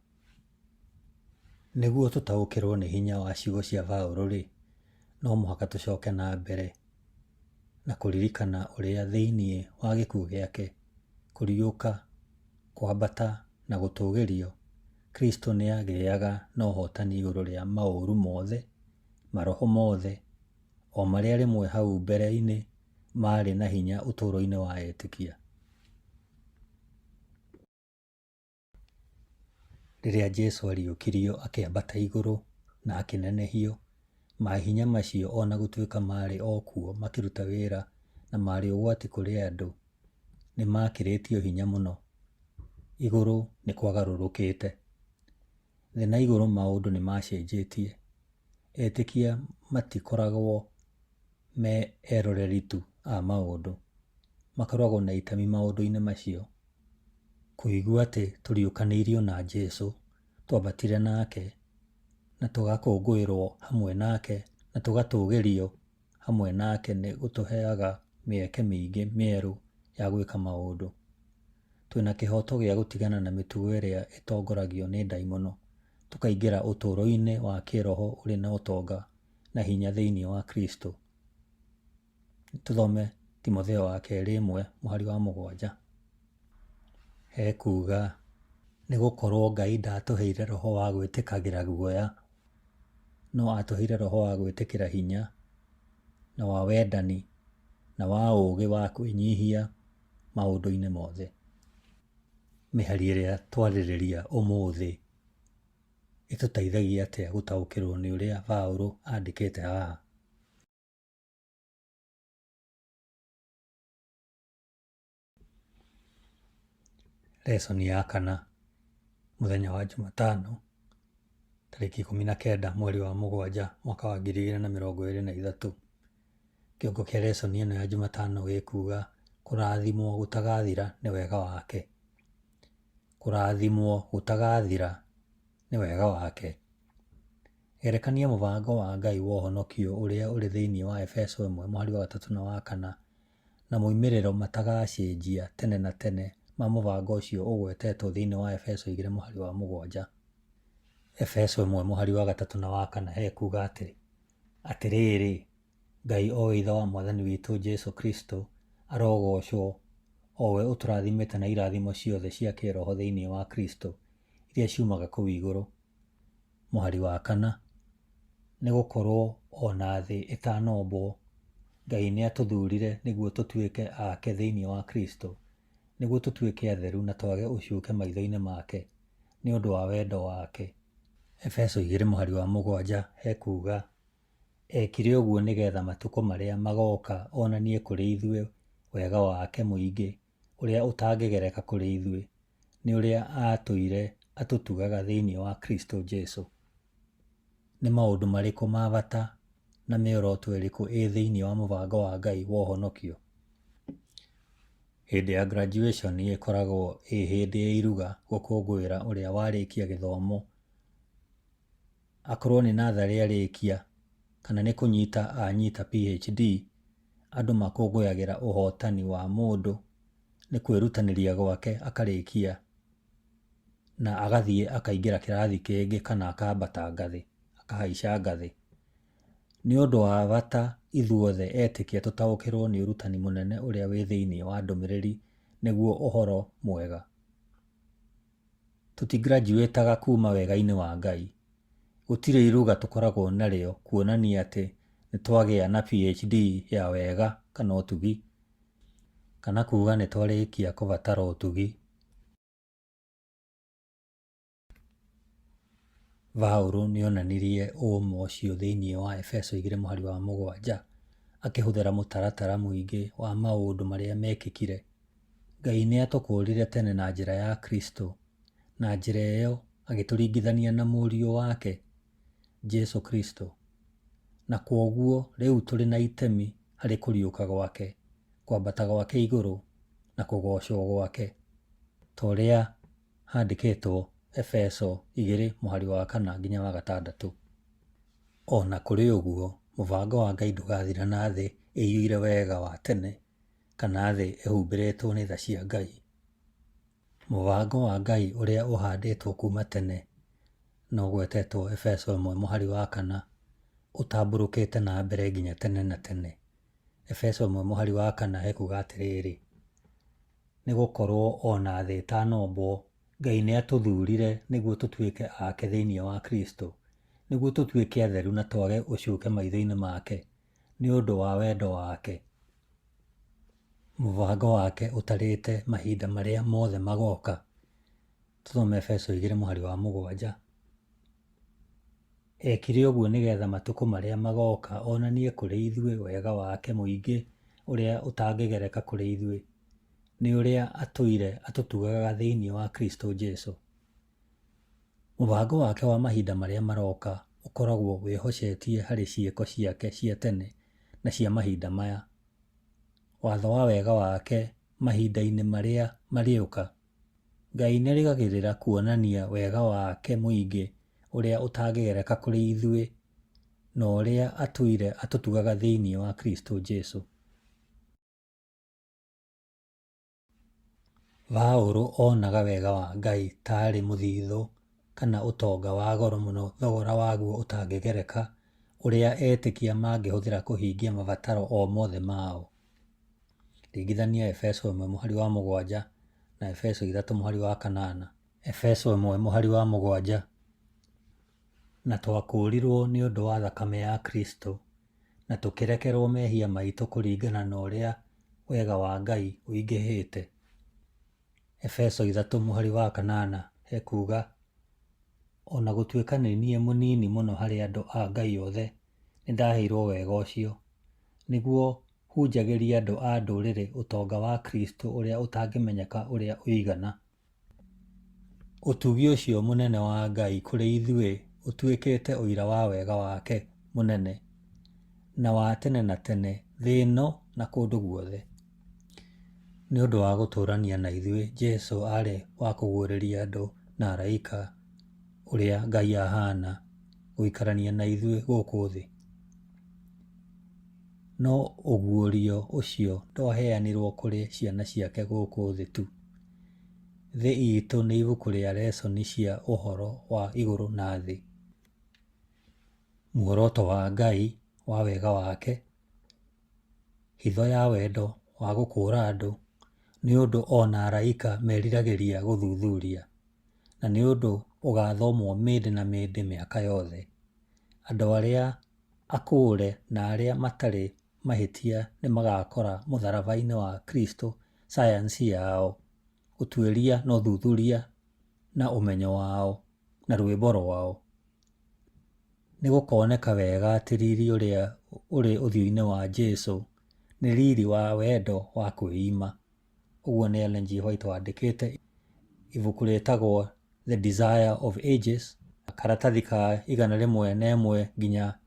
Speaker 1: Nĩguo tũtaũkĩrwo nĩ hinya wa ciugo cia Paulo-rĩ, no mũhaka tũcoke na mbere na kũririkana ũrĩa thĩinĩ wa gĩkuũ gĩake, kũriũka, kwambata na gũtũgĩrio, Kristo nĩ agĩaga na ũhotani igũrũ rĩa maũru mothe, maroho mothe, o marĩa rĩmwe hau mbere-inĩ maarĩ na hinya ũtũũro-inĩ wa etĩkia. Rĩrĩa Jesu ariũkirio akĩambata igũrũ na akĩnenehio, mahinya macio o na gũtuĩka maarĩ o kuo makĩruta wĩra na maarĩ ũgwati kũrĩ andũ, nĩ makĩrĩtio hinya mũno. Igũrũ nĩ kwagarũrũkĩte. Thĩ na igũrũ maũndũ nĩ macenjetie. Etĩkia matikoragwo me eroreri tu a maũndũ, makoragwo na itemi maũndũ-inĩ macio. Kũigua atĩ tũriũkanĩirio na Jesu, twambatire nake, na tũgakũngũĩrwo hamwe nake, na tũgatũgĩrio hamwe nake nĩ gũtũheaga mĩeke mĩingĩ mĩerũ ya gwĩka maũndũ. Twĩna kĩhooto gĩa gũtigana na mĩtugo ĩrĩa ĩtongoragio nĩ ndaimono, tũkaingĩra ũtũũro-inĩ wa kĩĩroho ũrĩ na ũtonga na hinya thĩinĩ wa Kristo. Tũthome Timotheo wa kerĩ ĩmwe mũhari wa mũgwanja. Hekuuga, nĩ gũkorwo Ngai ndaatũheire roho wa gwĩtĩkagĩra guoya, no aatũheire roho wa gwĩtĩkĩra hinya, na wa wendani, na wa ũũgĩ wa kwĩnyihia maũndũ-inĩ mothe. Mĩhari ĩrĩa twarĩrĩria ũmũthĩ ĩtũteithagia atĩa gũtaũkĩrwo nĩ ũrĩa Paũlũ andĩkĩte haha? Lesson ya kana, mũthenya wa Jumatano, tarĩki 19 mweri wa mũgwanja mwaka wa 2023. Kĩongo kĩa lesson ĩno ya Jumatano gĩkuga kũrathimwo gũtagathira nĩ wega wake. Kũrathimwo gũtagathira nĩ wega wake. Gerekania mũbango wa Ngai wa ũhonokio ũrĩa ũrĩ thĩinĩ wa Efeso 1 mũhari wa 3 na wa 4 na moimĩrĩro matagacenjia tene na tene ma mũbango ũcio ũgwetetwo thĩinĩ wa Efeso 2 mũhari wa 7. Efeso 1 mũhari wa 3 na wa 4 hekuga atĩrĩ, Atĩrĩrĩ, Ngai o we Ithe wa Mwathani witũ Jesu Kristo arogoocwo, o we ũtũrathimĩte na irathimo ciothe cia kĩĩroho thĩinĩ wa Kristo, iria ciumaga kũu igũrũ. Mũhari wa 4, nĩ gũkorwo o na thĩ ĩtanombwo, Ngai nĩatũthurire nĩguo tũtuĩke ake thĩinĩ wa Kristo, nĩguo tũtuĩke atheru na twage ũcuke maitho-inĩ make, nĩ ũndũ wa wendo wake. Efeso 2 mũhari wa 7 hekuga, Ekire ũguo nĩgetha matukũ marĩa magooka onanie kũrĩ ithuĩ wega wake mũingĩ ũrĩa ũtangĩgereka kũrĩ ithuĩ, nĩ ũrĩa aatũire atũtugaga thĩinĩ wa Kristo Jesu. Nĩ maũndũ marĩkũ ma bata na mĩoroto ĩrĩkũ ĩ thĩinĩ wa mũbango wa Ngai wa ũhonokio? Hĩndĩ ya graduation ĩkoragwo ĩ hĩndĩ ya iruga gũkũngũĩra ũrĩa warĩkia gĩthomo, akorwo nĩ natharĩ arĩkia kana nĩ kũnyita anyita PhD, andũ makũngũyagĩra ũhotani wa mũndũ nĩ kwĩrutanĩria gwake akarĩkia na agathiĩ akaingĩra kĩrathi kĩngĩ kana akambata ngathĩ, akahaica ngathĩ. Nĩ ũndũ wa bata ithuothe etĩkia tũtaũkĩrwo nĩ ũrutani mũnene ũrĩa wĩ thĩinĩ wa ndũmĩrĩri nĩguo ũhoro mwega. Tũtigraduĩtaga kuma wega-inĩ wa Ngai. Gũtirĩ iruga tũkoragwo narĩo kuonania atĩ nĩ twagĩa na PhD ya wega kana ũtugi, kana kuga nĩ twarĩkia kũbatara ũtugi. Paũlũ nĩonanirie ũũma ũcio thĩinĩ wa Efeso 2 mũhari wa 7 akĩhũthĩra mũtaratara mũingĩ wa maũndũ marĩa mekĩkire. Ngai nĩatũkũũrire tene na njĩra ya Kristo, na njĩra ĩyo agĩtũringithania na Mũriũ wake, Jesu Kristo, na kwoguo rĩu tũrĩ na itemi harĩ kũriũka gwake, kwambata gwake igũrũ, na kũgoocwo gwake, ta ũrĩa handĩkĩtwo Efeso 2 mũhari wa 4 nginya wa 6. O na kũrĩ ũguo, mũbango wa Ngai ndũgathira na thĩ ĩiyũire wega wa tene kana thĩ ĩhumbĩrĩtwo nĩ tha cia Ngai. Mũbango wa Ngai ũrĩa ũhandĩtwo kuma tene na ũgwetetwo Efeso 1 mũhari wa 4 ũtambũrũkĩte na mbere nginya tene na tene. Efeso 1 mũhari wa 4 hekuga atĩrĩrĩ, nĩ gũkorwo o na thĩ ĩtanombwo, Ngai nĩatũthurire nĩguo tũtuĩke ake thĩinĩ wa Kristo, nĩguo tũtuĩke atheru na twage ũcuke maitho-inĩ make, nĩ ũndũ wa wendo wake. Mũbango wake ũtarĩte mahinda marĩa mothe magoka. Tũthome Efeso 2 mũhari wa 7. Ekire ũguo nĩgetha matukũ marĩa magoka onanie kũrĩ ithuĩ wega wake mũingĩ ũrĩa ũtangĩgereka kũrĩ ithuĩ, nĩ ũrĩa atũire atũtugaga thĩinĩ wa Kristo Jesu. Mũbango wake wa mahinda marĩa maroka ũkoragwo wĩhocetie harĩ ciĩko ciake cia tene na cia mahinda maya. Watho wa wega wake mahinda-inĩ marĩa marĩũka. Ngai nĩerĩgagĩrĩra kuonania wega wake mũingĩ ũrĩa ũtangĩgereka kũrĩ ithuĩ na ũrĩa atũire atũtugaga thĩinĩ wa Kristo Jesu. Paũlũ onaga wega wa Ngai tarĩ mũthithũ kana ũtonga wa goro mũno thogora waguo ũtangĩgereka ũrĩa etĩkia mangĩhũthĩra kũhingia mabataro o mothe mao. Ringithania Efeso 1 mũhari wa 7 na Efeso 3 mũhari wa 8. Efeso 1 mũhari wa 7. Na twakũũrirwo nĩ ũndũ wa thakame ya Kristo, na tũkĩrekerwo mehia maitũ kũringana na ũrĩa wega wa Ngai ũingĩhĩte. Efeso 3 mũhari wa 8 hekuuga, O na gũtuĩka nĩ niĩ mũnini mũno harĩ andũ a Ngai othe, nĩndaheirwo wega ũcio, nĩguo hunjagĩrie andũ a ndũrĩrĩ ũtonga wa Kristo ũrĩa ũtangĩmenyeka ũrĩa ũigana. Ũtugi ũcio mũnene wa Ngai kũrĩ ithuĩ ũtuĩkĩte ũira wa wega wake mũnene na wa tene na tene thĩ ĩno na kũndũ guothe. Nĩ ũndũ wa gũtũũrania na ithuĩ, Jesu aarĩ wa kũguũrĩria andũ na araika ũrĩa Ngai ahaana, gũikarania na ithuĩ gũkũ thĩ. No ũguũrio ũcio ndwaheanirwo kũrĩ ciana ciake gũkũ thĩ tu. Thĩ itũ nĩ ibuku rĩa lesoni cia ũhoro wa igũrũ na thĩ. Muoroto wa Ngai wa wega wake, hitho ya wendo wa gũkũũra andũ, nĩ ũndũ o na araika meriragĩria gũthuthuria, na nĩ ũndũ ũgaathomwo mĩndĩ na mĩndĩ mĩaka yothe. Andũ arĩa akũũre na arĩa matarĩ mahĩtia nĩ magakora mũtharaba-inĩ wa Kristo sayansi yao, ũtuĩria na ũthuthuria na ũmenyo wao, na rwĩmbo rwao. Nĩ gũkoneka wega atĩ riri ũrĩa ũrĩ ũthiũ-inĩ wa Jesu nĩ riri wa wendo wa kwĩima. Ũguo nĩ Ellen G. White wandĩkĩte ibuku rĩtagwo The Desire of Ages, karatathi ka 101 nginya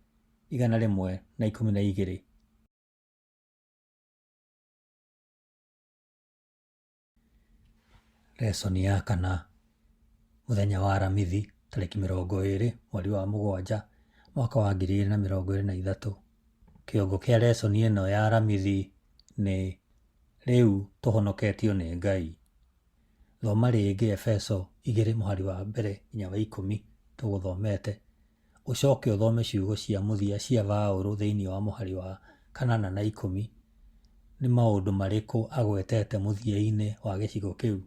Speaker 1: 112. Lesoni ya kana, mũthenya wa Aramithi, tarĩki 20 mweri wa 7 mwaka wa 2023. Kĩongo kĩa lesoni ĩno ya Aramithi nĩ Rĩu Tũhonoketio nĩ Ngai. Thoma rĩngĩ Efeso 2 mũhari wa 1 nginya wa 10 tũgũthomete, ũcoke ũthome ciugo cia mũthia cia Paũlũ thĩinĩ wa mũhari wa 8 na 10. Nĩ maũndũ marĩkũ agwetete mũthia-inĩ wa gĩcigo kĩu?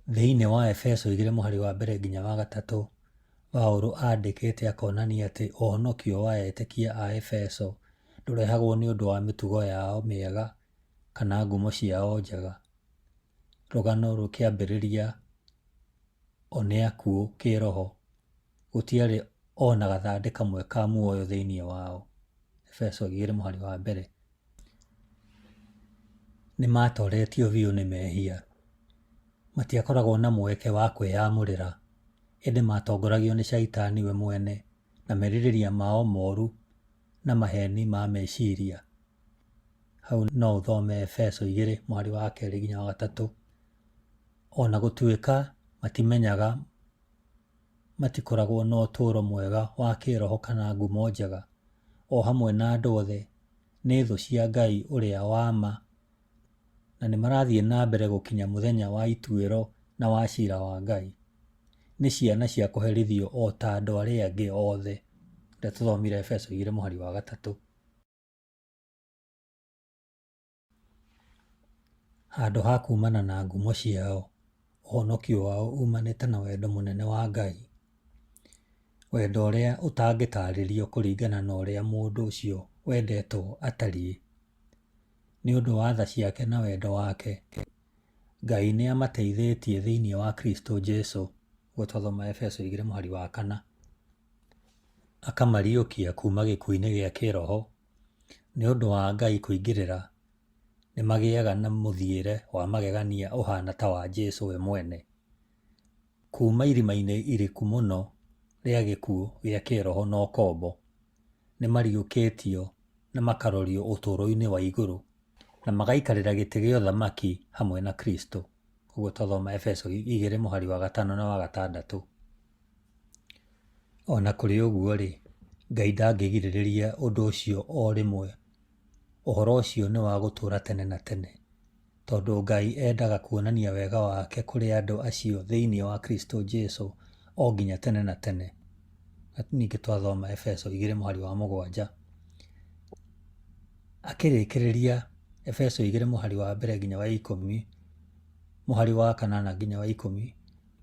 Speaker 1: Thĩinĩ wa Efeso 2 mũhari wa 1 nginya wa 3, Paũlũ aandĩkĩte akonania atĩ ũhonokio wa etĩkia a Efeso ndũrehagwo nĩ ũndũ wa mĩtugo yao mĩega kana ngumo ciao njega. Rũgano rũkĩambĩrĩria o nĩ akuũ kĩĩroho, gũtiarĩ o na gathandĩ kamwe ka muoyo thĩinĩ wao. Efeso 2 mũhari wa 1. Nĩ maatoretio biũ nĩ mehia. Matiakoragwo na mweke wa kwĩyamũrĩra, ĩndĩ maatongoragio nĩ Shaitani we mwene na merirĩria mao moru na maheeni ma meciria. Hau no ũthome Efeso 2 mũhari wa 2 nginya wa 3. O na gũtuĩka matimenyaga, matikoragwo na ũtũũro mwega wa kĩĩroho kana ngumo njega, o hamwe na andũ othe, nĩ thũ cia Ngai ũrĩa wa ma na nĩ marathiĩ na mbere gũkinya mũthenya wa ituĩro na wa ciira wa Ngai. Nĩ ciana cia kũherithio o ta andũ arĩa angĩ othe. Ũrĩa tũthomire Efeso 2 mũhari wa 3. Handũ ha kuumana na ngumo ciao, ũhonokio wao uumanĩte na wendo mũnene wa Ngai. Wendo ũrĩa ũtangĩtaarĩrio kũringana na ũrĩa mũndũ ũcio wendetwo atariĩ. Nĩ ũndũ wa tha ciake na wendo wake, Ngai nĩ amateithĩtie thĩinĩ wa Kristo Jesu, ũguo twathoma Efeso 2 mũhari wa 4. Akamariũkia kuuma gĩkuũ-inĩ gĩa kĩĩroho. Nĩ ũndũ wa Ngai kũingĩrĩra, nĩ magĩaga na mũthiĩre wa magegania ũhaana ta wa Jesu we mwene. Kuuma irima-inĩ iriku mũno rĩa gĩkuũ gĩa kĩĩroho na ũkombo, nĩ mariũkĩtio na makarorio ũtũũro-inĩ wa igũrũ na magaikarĩra gĩtĩ gĩa ũthamaki hamwe na Kristo. Ũguo twathoma Efeso 2 mũhari wa 5 na wa 6. O na kũrĩ ũguo-rĩ, Ngai ndangĩgirĩrĩria ũndũ ũcio o rĩmwe. Ũhoro ũcio nĩ wa gũtũũra tene na tene, tondũ Ngai endaga kuonania wega wake kũrĩ andũ acio thĩinĩ wa Kristo Jesu o nginya tene na tene. Na ningĩ twathoma Efeso 2 mũhari wa 7. Akĩrĩkĩrĩria Efeso 2 mũhari wa 1 nginya wa 10, mũhari wa 8 nginya wa 10,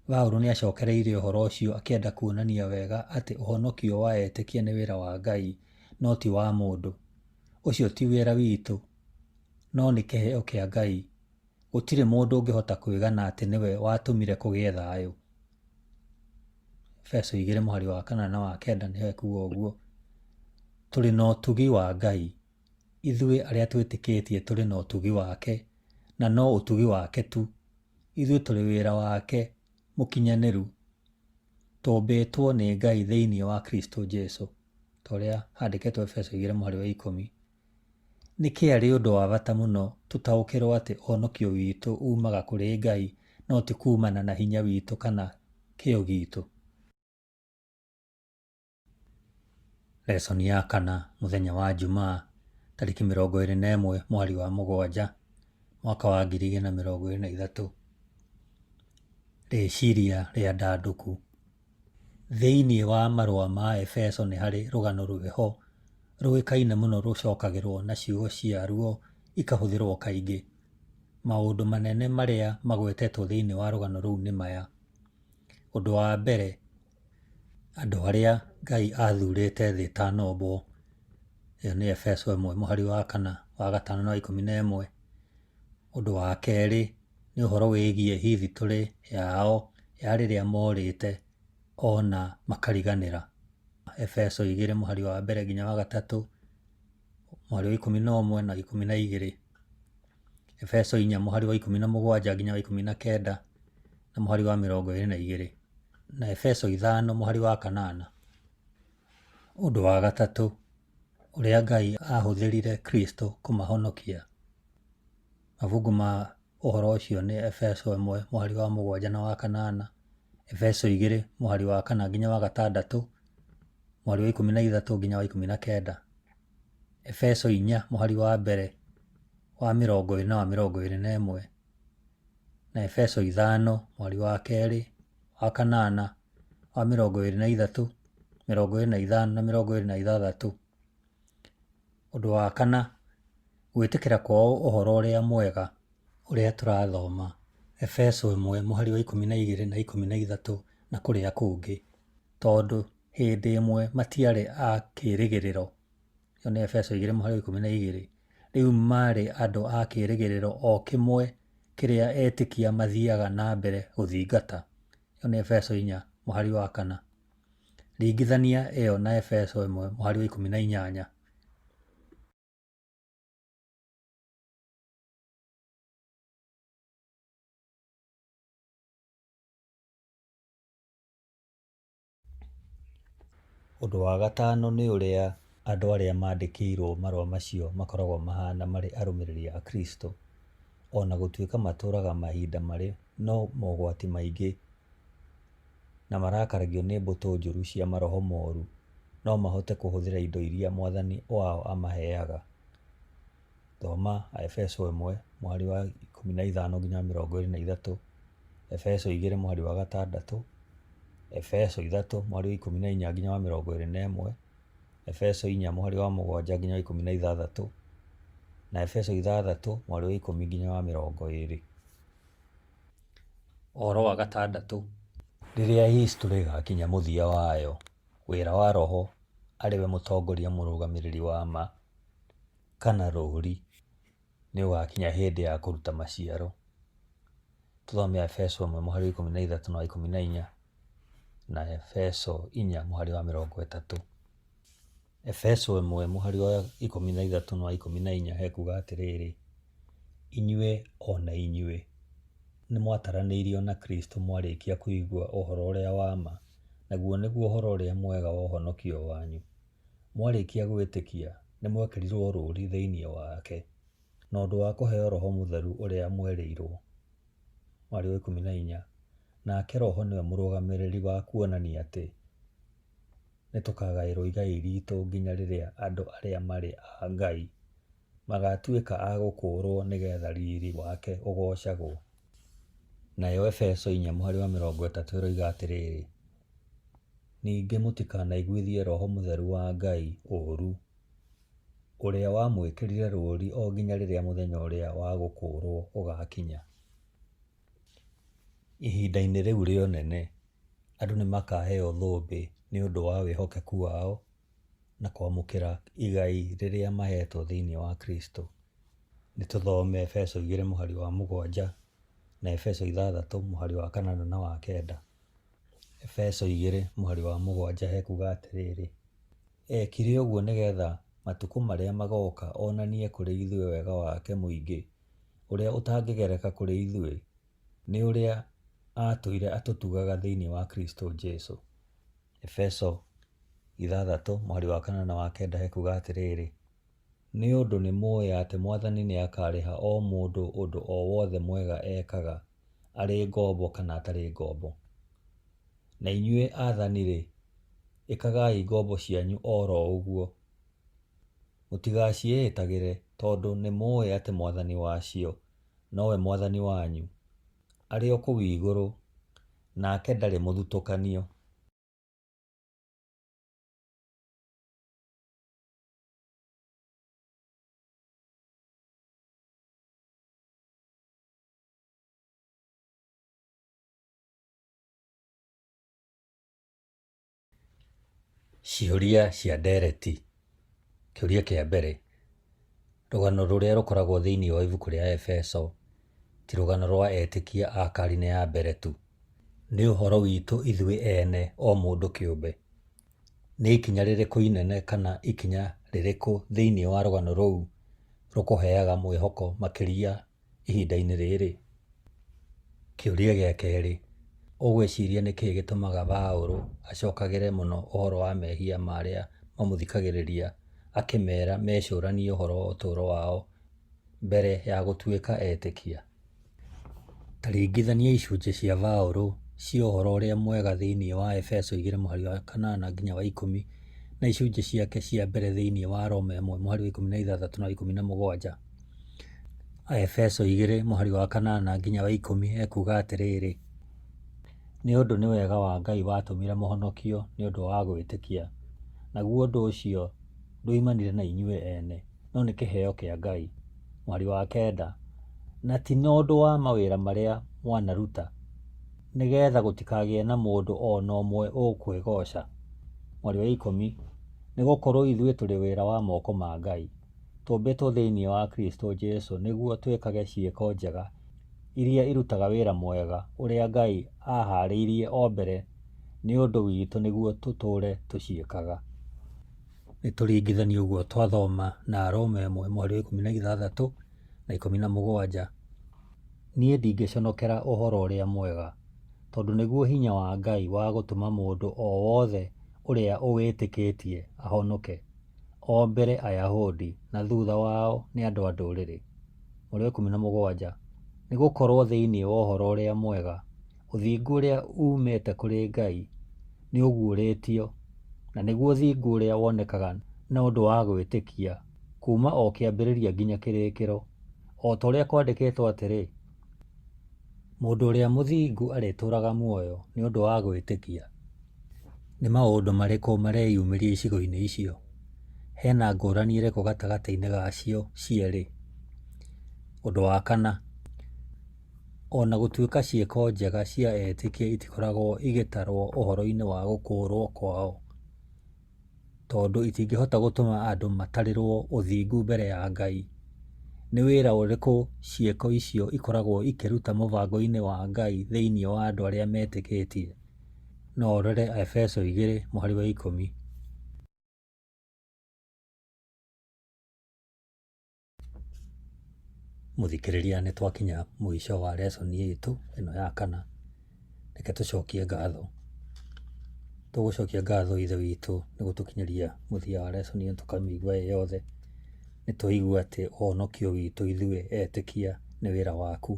Speaker 1: Paũlũ nĩ acokereire ũhoro ũcio akĩenda kuonania wega atĩ ũhonokio wa etĩkia nĩ wĩra wa Ngai no ti wa mũndũ. Ũcio ti wĩra witũ, no nĩ kĩheo kĩa Ngai. Gũtirĩ mũndũ ũngĩhota kwĩgana atĩ nĩwe watũmire kũgĩe thayũ. Efeso 2 mũhari wa 8 na wa 9 nĩho ekuga ũguo. Tũrĩ na ũtugi wa Ngai. Ithuĩ arĩa twĩtĩkĩtie tũrĩ na ũtugi wake, na no ũtugi wake tu. Ithuĩ tũrĩ wĩra wake mũkinyanĩru. Tũmbĩtwo nĩ Ngai thĩinĩ wa Kristo Jesu, ta ũrĩa handĩkĩtwo Efeso 2 mũhari wa 10. Nĩkĩ arĩ ũndũ wa bata mũno tũtaũkĩrwo atĩ ũhonokio witũ umaga kũrĩ Ngai no ti kumana na hinya witũ kana kĩyo gitũ? Lesson ya kana mũthenya wa Jumaa tarĩki 21 mweri wa 7 mwaka wa 2023. Rĩciria rĩa ndandũku. Thĩinĩ wa marũa ma Efeso nĩ harĩ rũgano rwĩho rũĩkaine mũno rũcokagĩrwo na ciugo ciaruo ikahũthĩrwo kaingĩ. Maũndũ manene marĩa magwetetwo thĩinĩ wa rũgano rũu nĩ maya. Ũndũ wa mbere, andũ arĩa Ngai athurĩte thĩ ĩtanombwo. Ĩyo nĩ Efeso 1 mũhari wa 4, wa 5 na wa 11. Ũndũ wa kerĩ nĩ ũhoro wĩgiĩ hithitũrĩ yao ya rĩrĩa morĩte ona makariganĩra. Efeso 2 mũhari wa mbere nginya wa 3, mũhari wa 11 na 12. Efeso 4 mũhari wa 17 nginya wa 19 na mũhari wa 22. Na Efeso 5 mũhari wa 8. Ũndũ wa gatatũ, ũrĩa Ngai aahũthĩrire Kristo kũmahonokia. Mabungu ma ũhoro ũcio nĩ Efeso 1 mũhari wa 7 na wa 8, Efeso 2 mũhari wa 4 nginya wa 6, mũhari wa 13 nginya wa 19, Efeso 4 mũhari wa mbere wa 20 na wa 21, na Efeso 5 mũhari wa 2, wa 8, wa 23, 25 na 26. Ũndũ wa kana, gwĩtĩkĩra kwao ũhoro ũrĩa mwega ũrĩa tũrathoma Efeso 1 mũhari wa 12 na 13 na kũrĩa kũngĩ, tondũ hĩndĩ ĩmwe matiarĩ a kĩĩrĩgĩrĩro. Ĩyo nĩ Efeso 2 mũhari wa 12. Rĩu marĩ andũ a kĩĩrĩgĩrĩro o kĩmwe kĩrĩa etĩkia mathiaga na mbere gũthingata. Ĩyo nĩ Efeso 4 mũhari wa 4. Ringithania ĩyo na Efeso 1 mũhari wa 18. Ũndũ wa gatano nĩ ũrĩa andũ arĩa mandĩkĩirwo marũa macio makoragwo mahana marĩ arũmĩrĩri a Kristo, o na gũtuĩka matũũraga mahinda marĩ no mogwati maingĩ na marakaragio nĩ mbũtũ njũru cia maroho moru, no mahote kũhũthĩra indo iria Mwathani wao amaheaga. Thoma Aefeso 1 mũhari wa 15 nginya 23, Efeso 2 mũhari wa 6, Efeso 3 mũhari wa 14 nginya wa 21, Efeso 4 mũhari wa 7 nginya wa 16, na Efeso 6 mũhari wa 10 nginya wa 20. Ũhoro wa gatandatũ, rĩrĩa history ĩgakinya mũthia wayo, wĩra wa Roho arĩ we mũtongoria mũrũgamĩrĩri wa ma kana rũũri nĩ ũgakinya hĩndĩ ya kũruta maciaro. Tũthome Efeso 1 mũhari wa 13 na wa 14 na Efeso 4 mũhari wa 30. Efeso 1 mũhari wa 13 na wa 14 hekuga atĩrĩrĩ, inyuĩ o na inyuĩ nĩ mwataranĩirio na Kristo mwarĩkia kũigua ũhoro ũrĩa wa ma, naguo nĩguo ũhoro ũrĩa mwega wa ũhonokio wanyu. Mwarĩkia gwĩtĩkia, nĩ mwekĩrirwo rũũri thĩinĩ wake, na ũndũ wa kũheo Roho Mũtheru ũrĩa mwerĩirwo. Mũhari wa 14, nake Roho nĩwe mũrũgamĩrĩri wa kuonania atĩ nĩ tũkagaĩrwo igai ritũ nginya rĩrĩa andũ arĩa marĩ a Ngai magatuĩka a gũkũũrwo nĩgetha riri wake ũgoocagwo. Nayo Efeso 4 mũhari wa 30 ĩroiga atĩrĩrĩ, ningĩ mũtikanaiguithie Roho Mũtheru wa Ngai ũũru, ũrĩa wamwĩkĩrire rũũri o nginya rĩrĩa mũthenya ũrĩa wa gũkũũrwo ũgaakinya. Ihinda-inĩ rĩu rĩa ũnene, andũ nĩ makaheo thũmbĩ nĩ ũndũ wa wĩhokeku wao na kwamũkĩra igai rĩrĩa mahetwo thĩinĩ wa Kristo. Nĩ tũthome Efeso igĩrĩ mũhari wa mũgwanja na Efeso ithathatũ mũhari wa kanana na wa kenda. Efeso igĩrĩ mũhari wa mũgwanja hekuga atĩrĩrĩ, Ekire ũguo nĩgetha matukũ marĩa magoka onanie kũrĩ ithuĩ wega wake mũingĩ ũrĩa ũtangĩgereka kũrĩ ithuĩ, nĩ ũrĩa aatũire atũtugaga thĩinĩ wa Kristo Jesu. Efeso ithathatũ mũhari wa kanana na wa kenda hekuga atĩrĩrĩ, Nĩ ũndũ nĩmũũĩ atĩ Mwathani nĩakarĩha o mũndũ ũndũ o wothe mwega ekaga, arĩ ngombo kana atarĩ ngombo. Na inyuĩ aathani-rĩ, ĩkagai ngombo cianyu o ro ũguo. Mũtigaciĩĩtagĩre, tondũ nĩmũũĩ atĩ Mwathani wacio nowe Mwathani wanyu, arĩ o kũu igũrũ, nake ndarĩ mũthutũkanio. Ciũria cia ndereti. Kĩũria kĩa mbere, rũgano rũrĩa rũkoragwo thĩinĩ wa ibuku rĩa Efeso ti rũgano rwa etĩkia a karine ya mbere tu. Nĩ ũhoro witũ ithuĩ ene o mũndũ kĩũmbe. Nĩ ikinya rĩrĩkũ inene kana ikinya rĩrĩkũ thĩinĩ wa rũgano rũu rũkũheaga mwĩhoko makĩria ihinda-inĩ rĩrĩ? Kĩũria gĩa kerĩ, ũgwĩciria nĩ kĩĩ gĩtũmaga Paũlũ acokagĩre mũno ũhoro wa mehia ma arĩa mamũthikagĩrĩria akĩmeera mecũranie ũhoro wa ũtũũro wao mbere ya gũtuĩka etĩkia? Ta ringithania icunjĩ cia Paũlũ cia ũhoro ũrĩa mwega thĩinĩ wa Efeso igĩrĩ mũhari wa kanana nginya wa ikũmi na icunjĩ ciake cia mbere thĩinĩ wa Roma ĩmwe mũhari wa ikũmi na ithathatũ na wa ikũmi na mũgwanja. Aefeso igĩrĩ mũhari wa kanana nginya wa ikũmi ekuuga atĩrĩrĩ, Nĩ ũndũ nĩ wega wa Ngai watũmire mũhonokio nĩ ũndũ wa gwĩtĩkia, naguo ũndũ ũcio ndwoimanire na inyuĩ ene, no nĩ kĩheo kĩa Ngai. Mũhari wa kenda, Na ti na ũndũ wa mawĩra marĩa mwanaruta, nĩ getha gũtikagĩe na mũndũ o na ũmwe ũkwĩgooca. Mũhari wa ikũmi, Nĩ gũkorũo ithuĩ tũrĩ wĩra wa moko ma Ngai. Tũmbĩtwo thĩinĩ wa Kristo Jesu nĩguo twĩkage ciĩko njega iria irutaga wĩra mwega ũrĩa Ngai aahaarĩirie o mbere nĩ ũndũ witũ nĩguo tũtũũre tũciĩkaga. Nĩ tũringithanie ũguo twathoma na Aroma ĩmwe mũhari wa ikũmi na ithathatũ na ikũmi na mũgwanja. Niĩ ndingĩconokera ũhoro ũrĩa mwega, tondũ nĩguo hinya wa Ngai wa gũtũma mũndũ o wothe ũrĩa ũwĩtĩkĩtie ahonoke, o mbere Ayahudi na thutha wao nĩ andũ a Ndũrĩrĩ. Mũhari wa ikũmi na mũgwanja, Nĩ gũkorũo thĩinĩ wa ũhoro ũrĩa mwega, ũthingu ũrĩa uumĩte kũrĩ Ngai nĩ ũguũrĩtio, na nĩguo ũthingu ũrĩa wonekaga na ũndũ wa gwĩtĩkia kuuma o kĩambĩrĩria nginya kĩrĩkĩro, o ta ũrĩa kwandĩkĩtwo atĩrĩ, Mũndũ ũrĩa mũthingu arĩtũũraga muoyo nĩ ũndũ wa gwĩtĩkia. Nĩ maũndũ marĩkũ mareyumĩria icigo-inĩ icio? Hena ngũrani ĩrĩkũ gatagatĩ-inĩ gacio cierĩ? Ũndũ wa kana, ona gũtuĩka ciĩko njega cia etĩkia itikoragwo igĩtarwo ũhoro-inĩ wa gũkũũrwo kwao, tondũ itingĩhota gũtũma andũ matarĩrwo ũthingu mbere ya Ngai, nĩ wĩra ũrĩkũ ciĩko icio ikoragwo ikĩruta mũbango-inĩ wa Ngai thĩinĩ wa andũ arĩa metĩkĩtie? No ũrore Aefeso igĩrĩ mũhari wa ikũmi. Mũthikĩrĩria nĩ twakinya mũico wa lesson itũ ĩno ya kana. Reke tũcokie ngatho. Tũgũcokia ngatho Ithe witũ nĩ gũtũkinyĩria mũthia wa lesson ĩno tũkamĩigua ĩ yothe. Nĩ twaigua atĩ ũhonokio witũ ithuĩ etĩkia nĩ wĩra waku,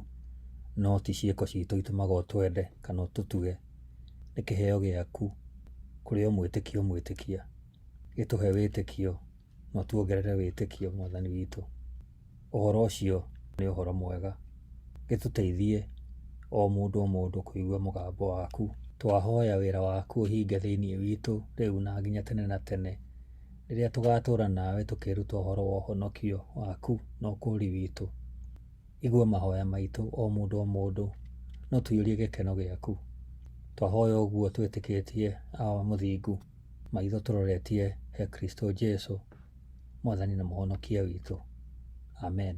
Speaker 1: no ti ciĩko citũ itũmaga ũtwende kana ũtũtuge. Nĩ kĩheo gĩaku kũrĩ o mwĩtĩkia o mwĩtĩkia. Gĩtũhe wĩtĩkio na ũtuongerere wĩtĩkio Mwathani witũ. Ũhoro ũcio nĩ ũhoro mwega. Gĩtũteithie o mũndũ o mũndũ kũigua mũgambo waku. Twahoya wĩra waku ũhinge thĩinĩ witũ rĩu na nginya tene na tene, rĩrĩa tũgatũra nawe tũkĩĩruta ũhoro wa ũhonokio waku na ũkũũri witũ. Igua mahoya maitũ o mũndũ o mũndũ, na ũtũiyũrie gĩkeno gĩaku. Twahoya ũguo twĩtĩkĩtie Awa mũthingu, maitho tũroretie he Kristo Jesu, Mwathani na Mũhonokia witũ. Amen.